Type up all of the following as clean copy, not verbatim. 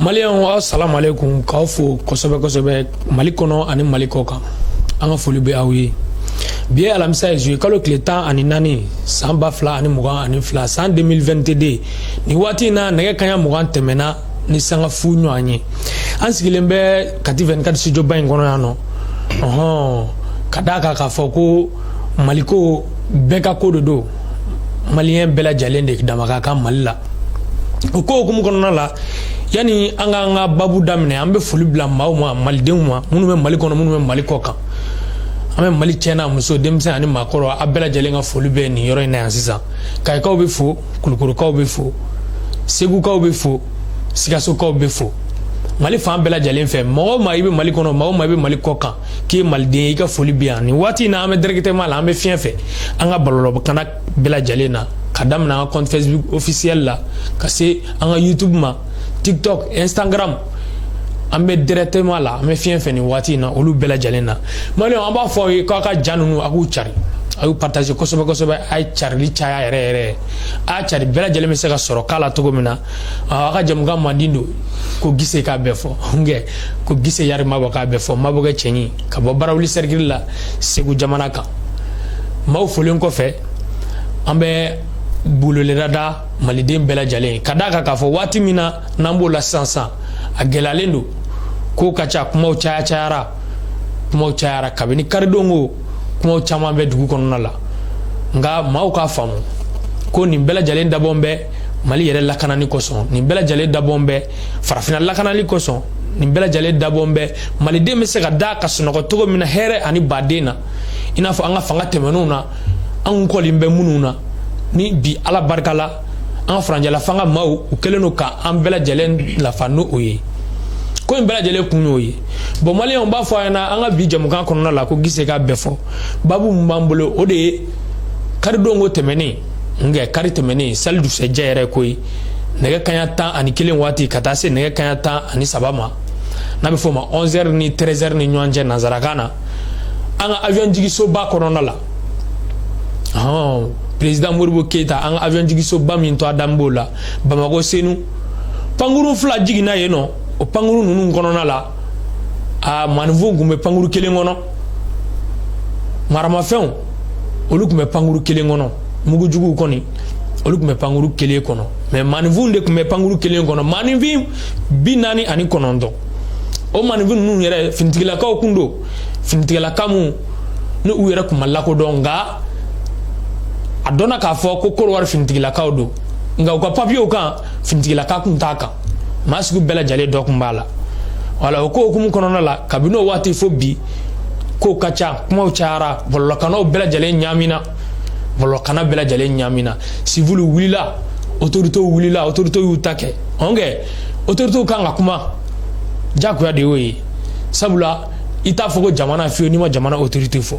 Maliyɛnw, aw salamu aleykum, k'aw fo kosɛbɛ kosɛbɛ Mali kɔnɔ ani Mali kɔ kan. An ka foli bɛ aw ye. Bi ye alamisa ye, zuye kalo tile 14, san 2022, san 2022. Nin waati in na, nɛgɛ kaɲa 20 tɛmɛna ni sanga fu ɲɔgɔn ye. An sigilen bɛ Kati 24 studio ba in kɔnɔ yan nɔ. Ɔhɔn, ka d'a kan k'a fɔ ko Maliko bɛɛ ka ko de don, maliyɛn bɛɛ lajɛlen de dama ka kan Mali la. O ko hukumu kɔnɔna la, yanni an k'an ka babu daminɛ, an bɛ foli bila maaw ma, malidenw ma, minnu bɛ Mali kɔnɔ, minnu bɛ Mali kɔ kan. An bɛ Mali cɛ n'a muso, denmisɛn ani maakɔrɔ, a bɛɛ lajɛlen ka foli bɛ nin yɔrɔ in na yan sisan. Kayikaw bɛ fo, Kulukorokaw bɛ fo, Segukaw bɛ fo, Sikasokaw bɛ fo, Mali fan bɛɛ lajɛlen fɛ. Mɔgɔ o maa i bɛ Mali kɔnɔ, maa o maa i bɛ Mali kɔ kan, k'i ye maliden ye, i ka foli bɛ yan. Nin waati in na, an bɛ directement la, an bɛ fiɲɛ fɛ an ka bɔlɔlɔkana bɛɛ lajɛlen na, ka daminɛ an ka compte Facebook officiel la, ka se an ka YouTube ma, TikTok, Instagram. An bɛ directement la, an bɛ fiɲɛ fɛ nin waati in na olu bɛɛ lajɛlen na. Maliyɛnw, an b'a fɔ aw ye k'aw ka ja ninnu, a k'u cari, a y'u partager kosɛbɛ kosɛbɛ. A ye carili caya yɛrɛ yɛrɛ, a y'a cari, bɛɛ lajɛlen bɛ se ka sɔrɔ k'a la cogo min na. A ka jamukan mandi don ko Gise k'a bɛɛ fɔ nkɛ, ko Gise Yari Mabɔ k'a bɛɛ fɔ, Mabɔkɛ cɛɲi ka bɔ Barawuli sɛrikili la, Segu jamana kan. Maaw folen kɔfɛ, an bɛ bololeda da maliden bɛɛ lajɛlen, ka d'a kan k'a fɔ waati min na n'an b'o la sisan sisan, a gɛlɛyalen don, kow ka ca, kumaw caya cayara, kumaw cayara kabini karidon ko kumaw caman bɛ dugu kɔnɔna la. Nka maaw k'a faamu ko nin bɛɛ lajɛlen dabɔn bɛ Mali yɛrɛ lakanani kosɔn, nin bɛɛ lajɛlen dabɔn bɛ farafinna lakanali kosɔn, nin bɛɛ lajɛlen dabɔn bɛ maliden bɛ se ka da ka sunɔgɔ cogo min na hɛrɛ ani baden na, i n'a fɔ an ka fanga tɛmɛnenw na, an kɔlen bɛ minnu na. Ni bi, Ala barika la, an ka furancɛla fanga maaw, u kɛlen don ka an bɛɛ lajɛlen lafa n'o o ye. Ko in bɛɛ lajɛlen kun y'o ye. Bon, maliyɛnw b'a fɔ a ɲɛna an ka bi jamukan kɔnɔna la ko Gise k'a bɛɛ fɔ. Babu min b'an bolo, o de ye karidon ko tɛmɛnen nkɛ, kari tɛmɛnen sali dugusɛjɛ yɛrɛ ko ye, nɛgɛ kaɲa 11 waati ka taa se nɛgɛ kaɲa 13 ma, n'a bɛ fɔ o ma 11h ni 13h ni ɲɔgɔn cɛ nanzarakan na, an ka avion jigisoba kɔnɔna la. Hɔn, président Modibo Keyita, an ka avion jigisoba min to Adam b'o la Bamakɔ Senu, pankurun 2 jiginna yen nɔ. O pankurun ninnu kɔnɔna la, a maaninfinw tun bɛ pankuru kelen kɔnɔ, maramafɛnw olu tun bɛ pankuru kelen kɔnɔ, mugujuguw kɔni olu tun bɛ pankuru kelen kɔnɔ, mais maaninfinw de tun bɛ pankuru kelen kɔnɔ, maaninfin 49. O maaninfin ninnu yɛrɛ, finitigilakaw kun don, finitigilaka mun ni u yɛrɛ kun ma lakodɔn, nka a dɔnna k'a fɔ ko Kɔdiwari finitigilakaw don. Nka u ka papiyew kan, finitigilaka kun t'a kan, maa sugu bɛɛ lajɛlen dɔ kun b'a la. Wala o ko hukumu kɔnɔna la, kabini o waati fo bi, kow ka ca, kumaw cayara, bɔlɔlɔkanaw bɛɛ lajɛlen ɲaamina, bɔlɔlɔkana bɛɛ lajɛlen ɲaamina, siviliw wulila, autoritéw wulila, autoritéw y'u ta kɛ. Ɔnkɛ, autoritéw kan ka kuma, jagoya de y'o ye, sabula i t'a fɔ ko jamana fiyewu n'i ma jamana autorité fɔ.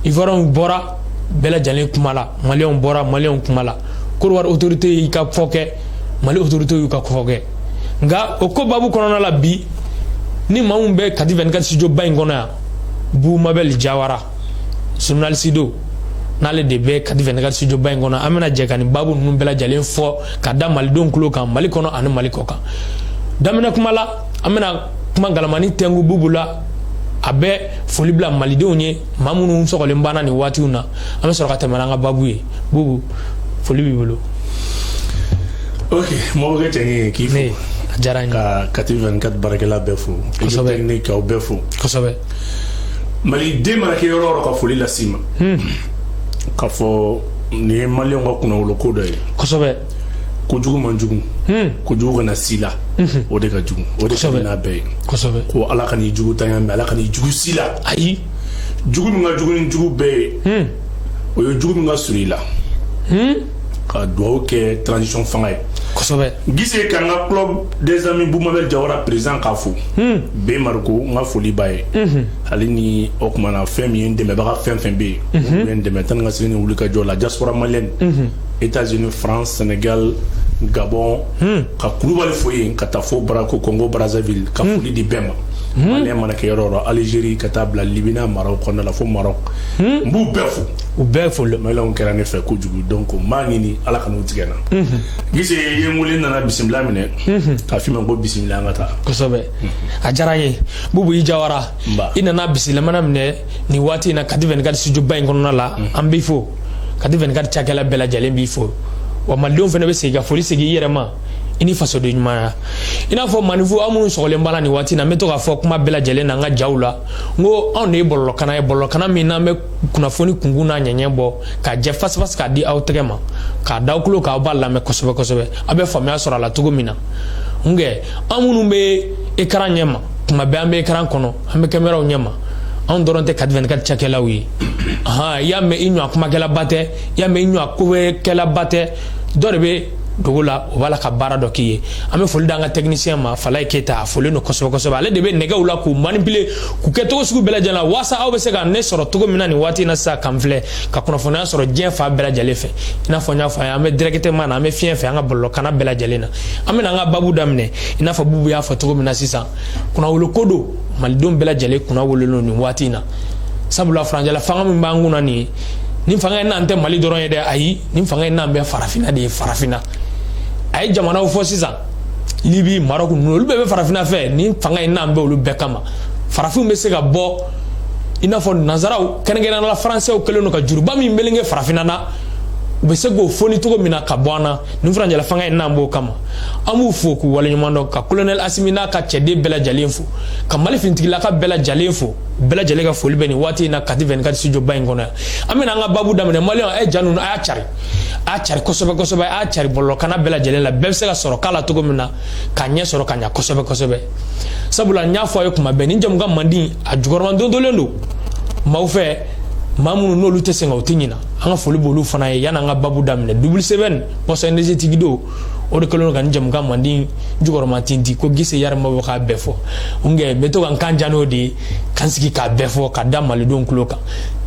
Ivoiriyɛnw bɔra, bɛɛ lajɛlen kuma la, maliyɛnw bɔra, maliyɛnw kuma la, Kɔdiwari autorité y'i ka fɔ kɛ, Mali autorité y'u ka fɔ kɛ. Nka o ko babu kɔnɔna la bi, ni maa min bɛ Kati 24 studio ba in kɔnɔ yan, Bubu Mabɛli Jawara, journaliste don, n'ale de bɛ Kati 24 studio ba in kɔnɔ, an bɛna jɛ ka nin babu ninnu bɛɛ lajɛlen fɔ ka da malidenw tulo kan, Mali kɔnɔ ani Mali kɔ kan. Daminɛ kuma la, an bɛna kuma galamani tɛnku Bubu la, a bɛ foli bila malidenw ye, maa minnu sɔgɔlen banna nin waatiw na. An bɛ sɔrɔ ka tɛmɛ n'an ka babu ye. Bubu, foli b'i bolo. Ok, mɔgɔkɛ cɛ ye, k'i fo. A diyara n ye. Ka Kati 24 baarakɛla bɛɛ fo. Kosɛbɛ. Technique k'aw bɛɛ fo. Kosɛbɛ. Maliden mana kɛ yɔrɔ o yɔrɔ, ka foli las'i ma. K'a fɔ nin ye maliyɛnw ka kunnawolo ko dɔ ye. Kosɛbɛ. Kojugu man jugu. Kojugu kana si la. O de ka jugu. O de ka di n'a bɛɛ ye. Kosɛbɛ. Ko Ala ka n'i jugu tanya mɛ, Ala ka n'i jugu si la. Ayi. Jugu min ka jugu ni jugu bɛɛ ye, o ye jugu min ka surun i la. Ka dugawu kɛ transition fanga ye. Kosɛbɛ. Gise, ka n ka club des amis Boumabel Jawara président k'a fo. B Mariko, n ka foli b'a ye. Ale ni o kumana fɛn min ye, n dɛmɛbaga fɛn fɛn bɛ yen. Olu bɛ n dɛmɛ tan ni ka segin ni wuli ka jɔ la diaspora malienne. États-Unis, France, Sénégal, Gabon, ka Kulubali fo yen, ka taa fo Barako, Congo Brazzaville, ka foli di bɛɛ ma. Malien mana kɛ yɔrɔ o yɔrɔ, Algérie ka taa bila Libye n'a maraw kɔnɔna la fo Maroc, n b'u bɛɛ fo. U bɛɛ fo. Maliyɛnw kɛra ne fɛ kojugu, donc n b'a ɲini Ala ka n'u tigɛ n na. Gise, i ye n wele, n nana bisimila minɛ k'a f'i ma ko bisimila, an ka taa. Kosɛbɛ, a diyara n ye, Bubu i Jawara. Nba. I nana bisimila minɛ nin waati in na Kati 24 studio ba in kɔnɔna la. An b'i fo, Kati 24 cakɛla bɛɛ lajɛlen b'i fo, wa malidenw fana bɛ segin ka foli segin i yɛrɛ ma, i ni fasoden ɲumanya. I n'a fɔ maninfu, aw minnu sɔgɔlen b'a la nin waati in na, n bɛ to k'a fɔ kuma bɛɛ lajɛlen na n ka jaw la, n ko anw de ye bɔlɔlɔkana ye, bɔlɔlɔkana min n'an bɛ kunnafoni kunkun n'a ɲɛɲɛ bɔ k'a jɛ fasifasi k'a di aw tɛgɛ ma, k'a da aw tulo k'aw b'a lamɛn kosɛbɛ kosɛbɛ, aw bɛ faamuya sɔrɔ a la cogo min na. Nkɛ an minnu bɛ écran ɲɛ ma kuma bɛɛ, an bɛ écran kɔnɔ, an bɛ caméraw ɲɛ ma, anw dɔrɔn tɛ Kati 24 cakɛlaw ye. Ahan, i y'a mɛn i ɲɔ kumakɛlaba tɛ, i y'a mɛn i ɲɔ kowɛkɛlaba tɛ, dɔ de bɛ dogo la, o b'a la ka baara dɔ k'i ye. An bɛ foli d'an ka technicien ma, Falaye Keyita, a folen don kosɛbɛ kosɛbɛ. Ale de bɛ nɛgɛw la k'u manipuler, k'u kɛ cogo sugu bɛɛ lajɛlen la, waasa aw bɛ se ka ne sɔrɔ cogo min na nin waati in na sisan, k'an filɛ ka kunnafoniya sɔrɔ diɲɛ fan bɛɛ lajɛlen fɛ. I n'a fɔ n y'a fɔ a ye, an bɛ directement na, an bɛ fiɲɛ fɛ an ka bɔlɔlɔkana bɛɛ lajɛlen na. An bɛna an ka babu daminɛ. I n'a fɔ Bubu y'a fɔ cogo min na sisan, kunnawolo ko don, malidenw bɛɛ lajɛlen kunna wololen don nin waati in na, sabula furancɛla fanga min b'an kunna nin ye, nin fanga in n'an tɛ Mali dɔrɔn ye dɛ, ayi, nin fanga in n'an bɛ farafinna de ye. Farafinna, a ye jamanaw fɔ sisan, Libi, Marɔku ninnu, olu bɛɛ bɛ farafinna fɛ. Nin fanga in n'an bɛ olu bɛɛ kama. Farafinw bɛ se ka bɔ i n'a fɔ nanzaraw, kɛrɛnkɛrɛnnenya la faransɛw kɛlen don ka juruba min meleke farafinna na, u bɛ se k'o foni cogo min na ka bɔ an na. Nin furancɛla fanga in n'an b'o kama. An b'u fo k'u waleɲuman dɔn, ka colonel Asimi n'a ka cɛden bɛɛ lajɛlen fo, ka Mali finitigilaka bɛɛ lajɛlen fo. Bɛɛ lajɛlen ka foli bɛ nin waati in na Kati 24 studio ba in kɔnɔ yan. An bɛna an ka babu daminɛ. Maliyɛnw, a ye ja ninnu, a y'a cari, a y'a cari kosɛbɛ kosɛbɛ, a y'a cari bɔlɔlɔkana bɛɛ lajɛlen la, bɛɛ bɛ se ka sɔrɔ k'a la cogo min na k'a ɲɛ sɔrɔ ka ɲa kosɛbɛ kosɛbɛ. Sabula n y'a fɔ a ye kuma bɛɛ, nin jamukan man di, a jukɔrɔma dondolen don maaw fɛ, maa minnu n'olu tɛ sɛgɛn, u tɛ ɲina. An ka foli b'olu fana ye. Yan'an ka babu daminɛ, double sɛbɛn poisson énergétique don, o de kɛlen don ka nin jamukan mandi jukɔrɔma tinti ko Gise Yarima bɔ k'a bɛɛ fɔ. Nkɛ n bɛ to ka n kan ja n'o de ye, ka n sigi k'a bɛɛ fɔ ka da malidenw tulo kan.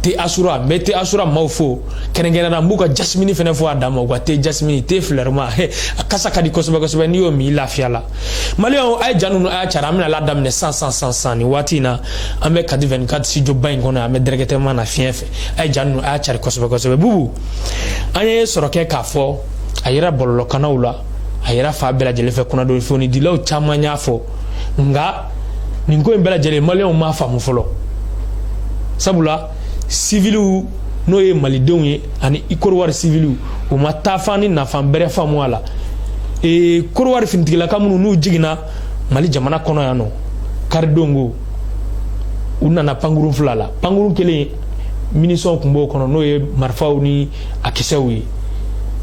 Te asura, n bɛ te asura maaw fo kɛrɛnkɛrɛnnenya, n b'u ka jasimini fana fɔ a dan ma, u ka te jasimini, te filɛrima, a kasa ka di kosɛbɛ kosɛbɛ, n'i y'o min i lafiya la. Maliyɛnw, a ye ja ninnu, a y'a cari. An bɛna la daminɛ san san san san nin waati in na, an bɛ Kati 24 studio ba in kɔnɔ, an bɛ directement na fiɲɛ fɛ. A ye ja ninnu, a y'a cari kosɛbɛ kosɛbɛ. Bubu, an ye sɔrɔ kɛ k'a fɔ, a yera bɔlɔlɔkanaw la, a yera fa bɛɛ lajɛlen fɛ, kunnafonidilaw caman y'a fɔ, nka nin ko in bɛɛ lajɛlen, maliyɛnw m'a faamu fɔlɔ, sabula siviliw, n'o ye malidenw ye, ani Kɔdiwari siviliw, u ma taafan ni nafan bɛrɛ faamu a la. Kɔdiwari finitigilaka minnu n'u jiginna Mali jamana kɔnɔ yan nɔ karidon, ko u nana pankurun fila la, pankurun kelen munition tun b'o kɔnɔ, n'o ye marifaw ni a kisɛw ye.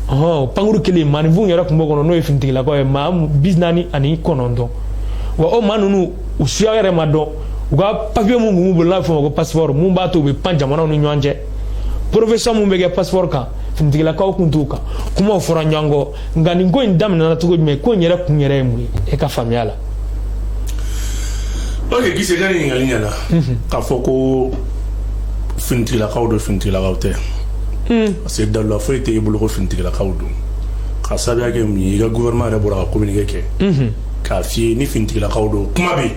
Ɔhɔn, pankuru kelen, maaninfinw yɛrɛ tun b'o kɔnɔ, n'o ye finitigilakaw ye, maa 49. Wa o maa ninnu, u suya yɛrɛ ma dɔn, u ka papiye mun b'u bolo n'a bɛ f'o ma ko passeport, mun b'a to u bɛ pan jamanaw ni ɲɔgɔn cɛ, profession mun bɛ kɛ passeport kan, finitigilakaw kun t'u kan. Kumaw fɔra ɲɔgɔn kɔ, nka nin ko in daminɛna cogo jumɛn? Ko in yɛrɛ kun yɛrɛ ye mun ye e ka faamuya la? Ok, Gise, ka ɲininkali ɲɛna. K'a fɔ ko finitigilakaw don, finitigilakaw tɛ, parce que dalila foyi tɛ i bolo ko finitigilakaw don, ka sababuya kɛ mun ye? I ka gouvernement yɛrɛ bɔra ka communiqué kɛ k'a f'i ye ni finitigilakaw don. Kuma bɛ yen,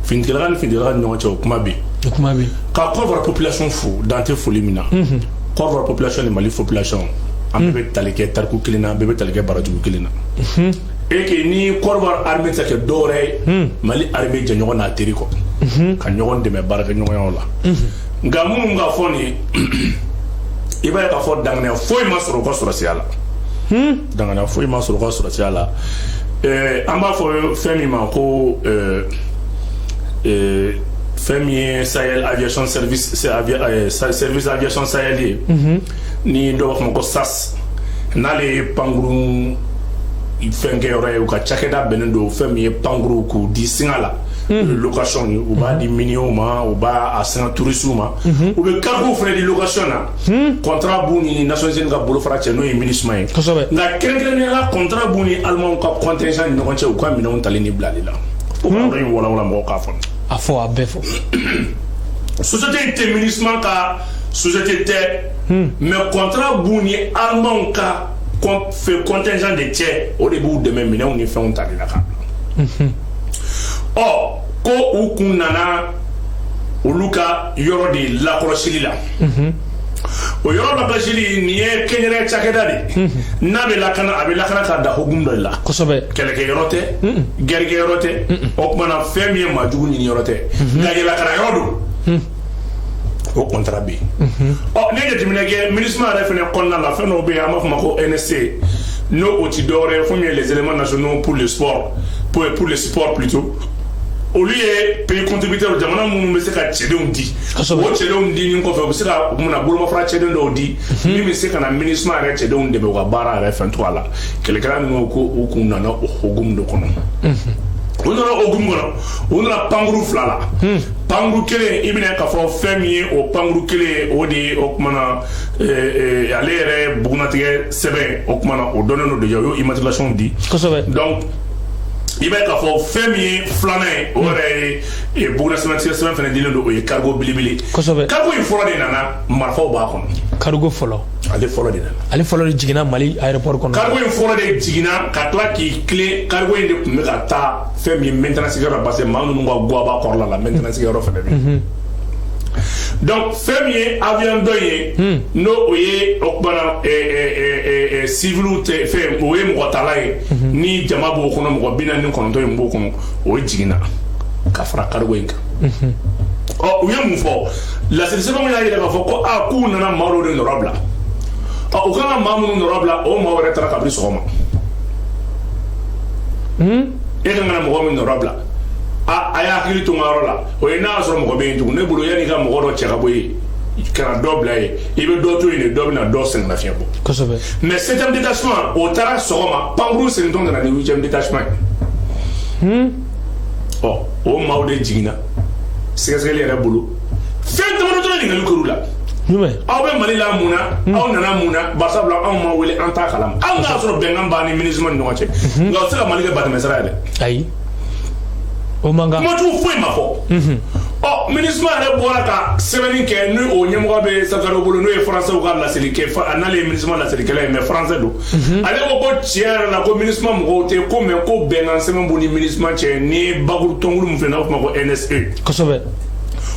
finitigilaka ni finitigilaka ni ɲɔgɔn cɛ, o kuma bɛ yen. Kuma bɛ yen. Ka Côte d'Ivoire population fo, dan tɛ foli min na. Côte d'Ivoire population ni Mali population, an bɛɛ bɛ tali kɛ tariku kelen na, an bɛɛ bɛ tali kɛ barajugu kelen na, et que ni Côte d'Ivoire armée tɛ kɛ dɔwɛrɛ ye, Mali armée jɛɲɔgɔn n'a teri kɔ, ka ɲɔgɔn dɛmɛ baarakɛɲɔgɔnyaw la. Nka minnu ka fɔ nin ye, i b'a ye k'a fɔ danganiya foyi ma sɔrɔ u ka sɔrɔsiya la, danganiya foyi ma sɔrɔ u ka sɔrɔsiya la. An b'a fɔ fɛn min ma ko fɛn min ye Sahel Aviation Service, Service Aviation Sahel ye, ni dɔw b'a fɔ ma ko SAS, n'ale ye pankurun fɛnkɛyɔrɔ ye, u ka cakɛda bɛnnen don fɛn min ye pankuru k'u di singa la, location ye, u b'a di miniers ma, u b'a a singa touristes ma, u bɛ cargo fana di location na. Contrat b'u ni Nations Unies ka bolofara cɛ, n'o ye MINUSMA ye. Nka kɛrɛnkɛrɛnnenya la, contrat b'u ni Allemands ka contingent ni ɲɔgɔn cɛ, u ka minɛnw tali ni bilali la. Fo ka yɔrɔ in walawala mɔgɔw k'a faamu. A fɔ, a bɛɛ fɔ. Société in tɛ MINUSMA ka société tɛ, mais contrat b'u ni Allemands ka fɛ contingent de cɛ, o de b'u dɛmɛ minɛnw ni fɛnw tali la k'a bila. Ɔ Ko u kun nana olu ka yɔrɔ de lakɔlɔsili la. O yɔrɔ lakɔlɔsili nin ye kɛnyɛrɛ cakɛda de, n'a bɛ lakana, a bɛ lakana ka da hukumu dɔ de la. Kɛlɛkɛyɔrɔ tɛ, gɛrɛkɛyɔrɔ tɛ, o tuma na fɛn min ye maajugu ɲini yɔrɔ tɛ, nka lakana yɔrɔ don. O contrat bɛ yen. Ɔ, ne ye jateminɛ kɛ MINUSMA yɛrɛ fɛnɛ kɔnɔna la, fɛn dɔw bɛ yen, an b'a fɔ o ma ko NSC. N'o o ti dɔwɛrɛ ye, fɛn min ye les éléments nationaux pour le sport, pour le sport plutôt. Olu ye pays contributeur, jamana minnu bɛ se ka cɛdenw di. O cɛdenw di kɔfɛ, u bɛ se ka mun na bolomafara cɛden dɔw di min bɛ se ka na MINUSMA yɛrɛ cɛdenw dɛmɛ u ka baara yɛrɛ fɛn cogoya la. Kɛlɛkɛla ninnu ko u kun nana o hokumu de kɔnɔ. U nana o hokumu kɔnɔ, u nana pankuru fila la. Pankuru kelen, i bɛna k'a fɔ fɛn min ye o pankuru kelen, o de ye o kumana ale yɛrɛ bugunatigɛ sɛbɛn. O kumana o dɔnnen don déjà, u y'o immatriculation di. Donc i b'a ye k'a fɔ fɛn min ye filanan ye, o yɛrɛ ye bugunatigɛ sɛbɛn fana dilen don, o ye cargo belebele. Cargo in fɔlɔ de nana, marifaw b'a kɔnɔ. Cargo fɔlɔ. Ale fɔlɔ de nana. Ale fɔlɔ de jiginna Mali aéroport kɔnɔ. Cargo in fɔlɔ de jiginna ka tila k'i tilen. Cargo in de tun bɛ ka taa fɛn min ye maintenance kɛyɔrɔ, parce que maa ninnu ka guwa kɔrɔla la, maintenance kɛyɔrɔ fana bɛ yen. Donc fɛn min ye avion dɔ ye, n'o o ye o kumana civiliw tɛ fɛn, o ye mɔgɔ tala ye, ni jama b'o kɔnɔ, mɔgɔ 49 in b'o kɔnɔ, o jiginna ka fara cargo in kan. Ɔ, u ye mun fɔ? Laseli sɛbɛnw y'a jira k'a fɔ ko aa, k'u nana maa dɔw de nɔrɔ bila. Ɔ, u kan ka maa minnu nɔrɔ bila, o maa wɛrɛ taara kabini sɔgɔma. E kan ka na mɔgɔ min nɔrɔ bila, a y'a hakili to n ka yɔrɔ la, o ye n'a y'a sɔrɔ mɔgɔ bɛ yen tugun. Ne bolo, yanni i ka mɔgɔ dɔ cɛ ka bɔ yen ka na dɔ bila yen, i bɛ dɔ to yen de, dɔ bɛ na dɔ sɛgɛn lafiɲɛ bɔ. Mais septième détachement, o taara sɔgɔma, pankuru segintɔ nana ni huitième détachement ye. Ɔ, o maaw de jiginna. Sɛgɛsɛgɛli yɛrɛ bolo, fɛn damadɔ dɔrɔn ɲininkali kɛr'u la. Jumɛn? Aw bɛ Mali la mun na? Aw nana mun na? Barisabula anw ma wele, an t'a kalama. Anw k'a sɔrɔ bɛnkan b'an ni MINUSMA ni ɲɔgɔn cɛ, nka o tɛ se ka Mali kɛ batɛmɛsira ye dɛ. Ayi, o man kan. Kumacogo foyi ma fɔ. Ɔ, MINUSMA yɛrɛ bɔra ka sɛbɛnni kɛ, ni o ɲɛmɔgɔ bɛ Sakaro bolo, n'o ye Faransɛw ka laseli kɛ, n'ale ye MINUSMA laselikɛla ye, mais Faransɛ don. Ale ko ko tiɲɛ yɛrɛ la, ko MINUSMA mɔgɔw tɛ ko, mais ko bɛnkan sɛbɛn b'u ni MINUSMA cɛ, ni ye bakuru tɔnkulu min filɛ, n'a b'a fɔ o ma ko NSE.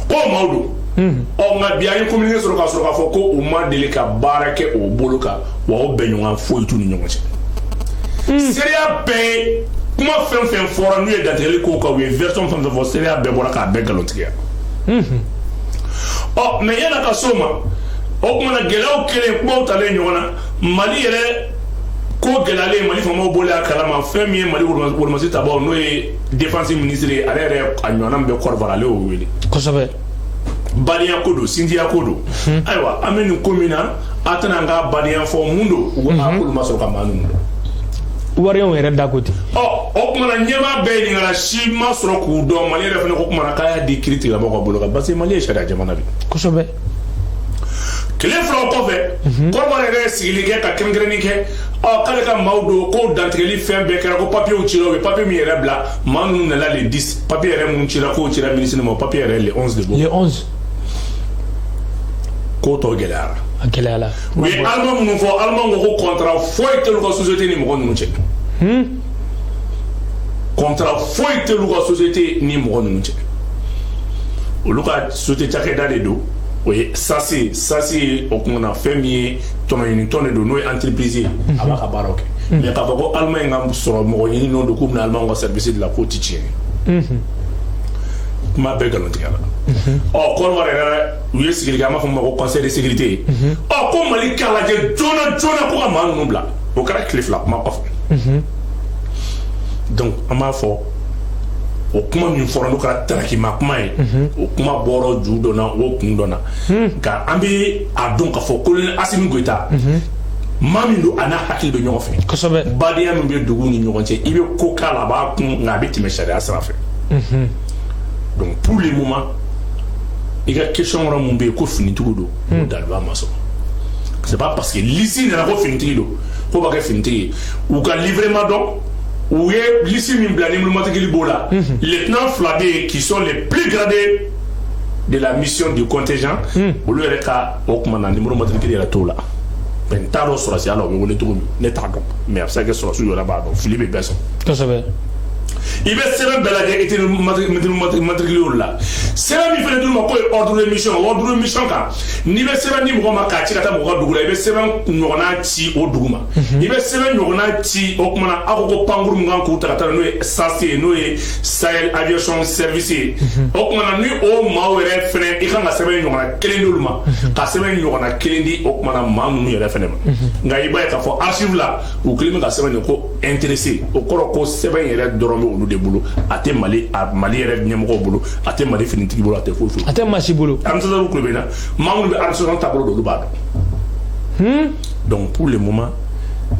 Ko o maaw don. Ɔ, nka bi an ye communiqué sɔrɔ ka sɔrɔ k'a fɔ ko u ma deli ka baara kɛ o bolo kan, wa o bɛnɲɔgɔn foyi t'u ni ɲɔgɔn cɛ. Seereya bɛɛ ye kuma fɛn fɛn fɔra, n'u ye dantigɛli kow kan, u ye version fɛn fɛn fɔ, seereya bɛɛ bɔra k'a bɛɛ nkalontigiya. Ɔ, mais yan'a ka s'o ma, o tuma na gɛlɛyaw kɛlen, kumaw talen ɲɔgɔn na, Mali yɛrɛ ko gɛlɛyalen, Mali faamaw bɔlen a kalama, fɛn min ye Mali wolomasi tabaw, n'o ye défense ministre ye, ale yɛrɛ a ɲɔgɔnna min bɛ Côte d'Ivoire, ale y'o wele. Badenya ko don, sinjiya ko don. Ayiwa, an bɛ nin ko min na, a tɛna an ka badenya fɔ mun don. U ko aa, k'olu ma sɔrɔ ka maa ninnu dɔn. Wariyɛnw yɛrɛ da ko ten. Ɔ, o tuma na ɲɛmaa bɛɛ ɲininkara, si ma sɔrɔ k'u dɔn. Mali yɛrɛ fana ko kuma na k'a y'a di kiiri tigilamɔgɔw ka bolo kan, parce que Mali ye sariya jamana de ye. Tile 2 kɔfɛ, Kɔrɔbɔrɔ yɛrɛ ye sigili kɛ ka kɛrɛnkɛrɛnni kɛ. Ɔ, k'ale ka maaw don ko dantigɛli fɛn bɛɛ kɛra, ko papiyew cira, u ye papiye min yɛrɛ bila, maa ninnu nana le 10, papiye yɛrɛ minnu cira, k'o cira ministre ma, papiye yɛrɛ le 11 de bɔ. Le 11. Ko tɔ gɛlɛyara. A gɛlɛyara. U ye Allemand minnu fɔ, Allemand ko ko contrat foyi t'olu ka société ni mɔgɔ ninnu cɛ. Contrat foyi t'olu ka société ni mɔgɔ ninnu cɛ. Olu ka société cakɛda de don, o ye SAS. SAS ye, o kuma na fɛn min ye tɔnɔ ɲini tɔn de don, n'o ye entreprise ye, a b'a ka baaraw kɛ. Mais k'a fɔ ko Allemagne ka sɔrɔ mɔgɔ ɲini don k'u bɛna Allemagne ka service de la, k'o ti tiɲɛ ye. Kuma bɛɛ nkalon tigɛ la. Ɔ, Côte d'Ivoire yɛrɛ, u ye sigili kɛ, an b'a fɔ min ma ko conseil de sécurité. Ɔ, ko Mali k'a lajɛ joona joona ko ka maa ninnu bila. O kɛra tile 2 kuma kɔfɛ. Donc an b'a fɔ, o kuma min fɔra, n'o kɛra tarakima kuma ye, o kuma bɔra ju dɔ na, o kun dɔ na. Nka an bɛ a dɔn k'a fɔ colonel Assimi Goïta, maa min don, a n'a hakili bɛ ɲɔgɔn fɛ. Badenya min bɛ duguw ni ɲɔgɔn cɛ, i bɛ ko k'a la, a b'a kun, nka a bɛ tɛmɛ sariya sira fɛ. Donc pour le moment, i ka question wɛrɛ mun bɛ yen ko finitigiw don, o daliba ma sɔrɔ. C'est pas parce que liste nana ko finitigi don ko b'a kɛ finitigi ye. U ka livret ma dɔn, u ye liste min bila, ni matricule b'o la, lieutenant fila bɛ yen qui sont les plus gradés de la mission du contingent, olu yɛrɛ ka o kuma na numéro matricule yɛrɛ t'o la. Mais n t'a dɔn sɔrɔsiya la o bɛ wele cogo min, ne t'a dɔn, mais a bɛ se ka kɛ sɔrɔsiw yɛrɛ b'a dɔn. Fili bɛ bɛɛ sɔrɔ. I bɛ sɛbɛn bɛɛ lajɛ, i tɛ matricule olu la. Sɛbɛn min fana d'u ma k'o ye ordre de mission, ordre de mission kan, n'i bɛ sɛbɛn di mɔgɔ ma k'a ci ka taa mɔgɔ ka dugu la, i bɛ sɛbɛn ɲɔgɔnna ci o dugu ma. I bɛ sɛbɛn ɲɔgɔnna ci o kuma na, aw ko ko pankuru min kan k'u ta ka taa, n'o ye SAS ye, n'o ye Sahel Aviation Service ye. O kuma na, ni o maaw yɛrɛ fɛnɛ, i kan ka sɛbɛn ɲɔgɔnna kelen d'olu ma, ka sɛbɛn ɲɔgɔnna kelen di o kuma na maa ninnu yɛrɛ fɛnɛ ma. Nka i b'a ye k'a fɔ archive la, u kelen bɛ ka sɛbɛn de ko intéressé. O kɔrɔ ko sɛbɛn yɛrɛ dɔrɔn bɛ olu de bolo, a tɛ Mali, a Mali yɛrɛ ɲɛmɔgɔw bolo, a tɛ Mali finitigi bolo, a tɛ foyi foyi. A tɛ maa si bolo. Administrateur kulo bɛ na, maa minnu bɛ administration taabolo dɔn, olu b'a dɔn. Donc pour le moment,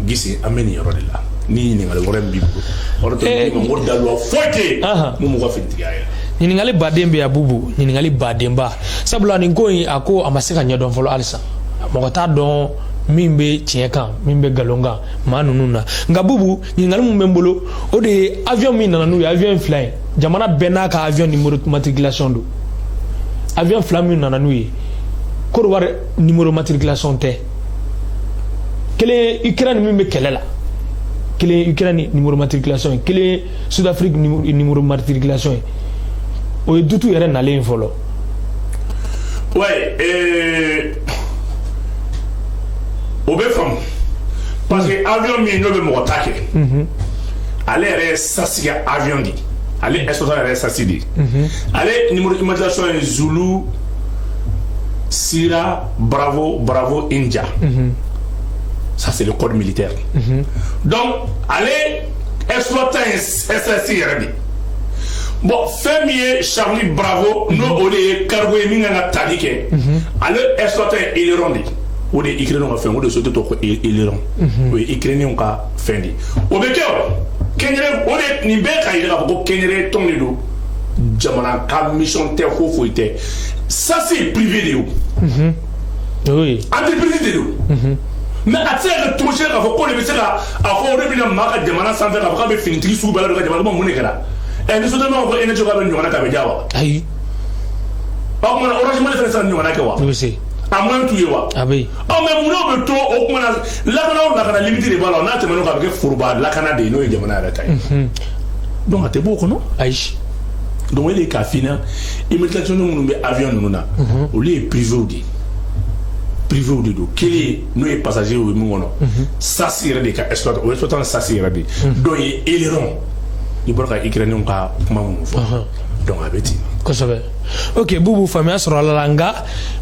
Gise, an bɛ nin yɔrɔ de la. Ni ɲininkali wɛrɛ min b'i bolo, o de tɛ ma ko daluwa foyi tɛ yen mun b'u ka finitigiya yɛrɛ. Ɲininkali baden bɛ yan, Bubu, ɲininkali badenba, sabula nin ko in, a ko a ma se ka ɲɛdɔn fɔlɔ halisa. Mɔgɔ t'a dɔn min bɛ tiɲɛ kan, min bɛ nkalon kan maa ninnu na. Nka Bubu, ɲininkali min bɛ n bolo, o de ye avion min nana n'u ye, avion fila ye, jamana bɛɛ n'a ka avion numéro matriculation don. Avion fila min nana n'u ye, Côte d'Ivoire numéro matriculation tɛ. Kelen Ukraine min bɛ kɛlɛ la, kelen Ukraine numéro matriculation ye, kelen Sud Afrique numéro matriculation ye. O ye dutu yɛrɛ nalen fɔlɔ. Ouais, o bɛ faamu parce que avion min n'o bɛ mɔgɔ ta kɛ, ale yɛrɛ ye SAS ka avion de ye, ale exploitant yɛrɛ ye SAS de ye. Ale numéro immatriculation ye Zulu Sierra Bravo Bravo India. Ça, c'est le code militaire. Donc ale exploitant ye SAS yɛrɛ de. Bon, fɛn min ye Charlie Bravo, n'o o de ye cargo ye min kan ka tali kɛ, ale exploitant ye Aileron de ye. O de ye Ukraine ka fɛn, o de société tɔgɔ ko Aileron, o ye Ukrainien ka fɛn de ye. O bɛ kɛ o kɛnyɛrɛ, o de nin bɛɛ k'a yira k'a fɔ ko kɛnyɛrɛ tɔn de don, jamana ka mission tɛ, foyi foyi tɛ. Ça, c'est privé de ye o. Entreprise de don. Mais a tɛ se ka kɛ cogo si la k'a fɔ ko de bɛ se ka a fɔ o de bɛna maa ka jamana sanfɛ k'a fɔ k'a bɛ finitigi sugu bɛɛ la don ka jamana. Mun de kɛra? Ɛ, ni sotrama ko e ne k'a bɛ ɲɔgɔnna kɛ, a bɛ diya wa? Ayi. O kumana Orange Money fana tɛ se ka ɲɔgɔnna kɛ wa? O bɛ se. A moyen t'u ye wa? A bɛ yen. Ɔ, mais mun n'o bɛ to o kuma na, lakana o lakana limite de b'a la. N'a tɛmɛn'o kan, a bɛ kɛ foroba lakana de ye, n'o ye jamana yɛrɛ ta ye. Donc a tɛ bɔ o kɔnɔ. Ayi. Donc o de k'a f'i ɲɛna, immatriculation minnu bɛ avion ninnu na, olu ye privéw de ye, privéw de don. Kelen n'o ye passager ye min kɔnɔ, SAS yɛrɛ de ka exploitant, o exploitant SAS yɛrɛ de ye. Dɔw ye Aileron, i bɔra ka Ukrainien ka kuma minnu fɔ, donc a bɛ ten. Kosɛbɛ. Ok, Bubu, faamuya sɔrɔ a la. Nka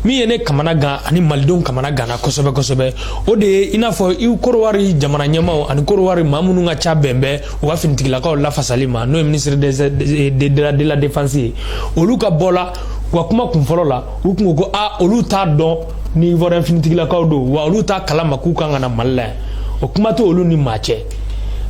min ye ne kamana gan ani malidenw kamana ganna kosɛbɛ kosɛbɛ, o de ye i n'a fɔ i Korowari jamana ɲɛmaw ani Korowari maa minnu ka ca bɛn bɛ u ka finitigilakaw lafasali ma, n'o ye ministre de la défense ye, olu ka bɔ la u ka kuma kunfɔlɔ la, u kun ko ko a olu t'a dɔn ni Ivoirien finitigilakaw don wa, olu t'a kalama k'u kan ka na Mali la yan. O kuma tɛ olu ni maa cɛ.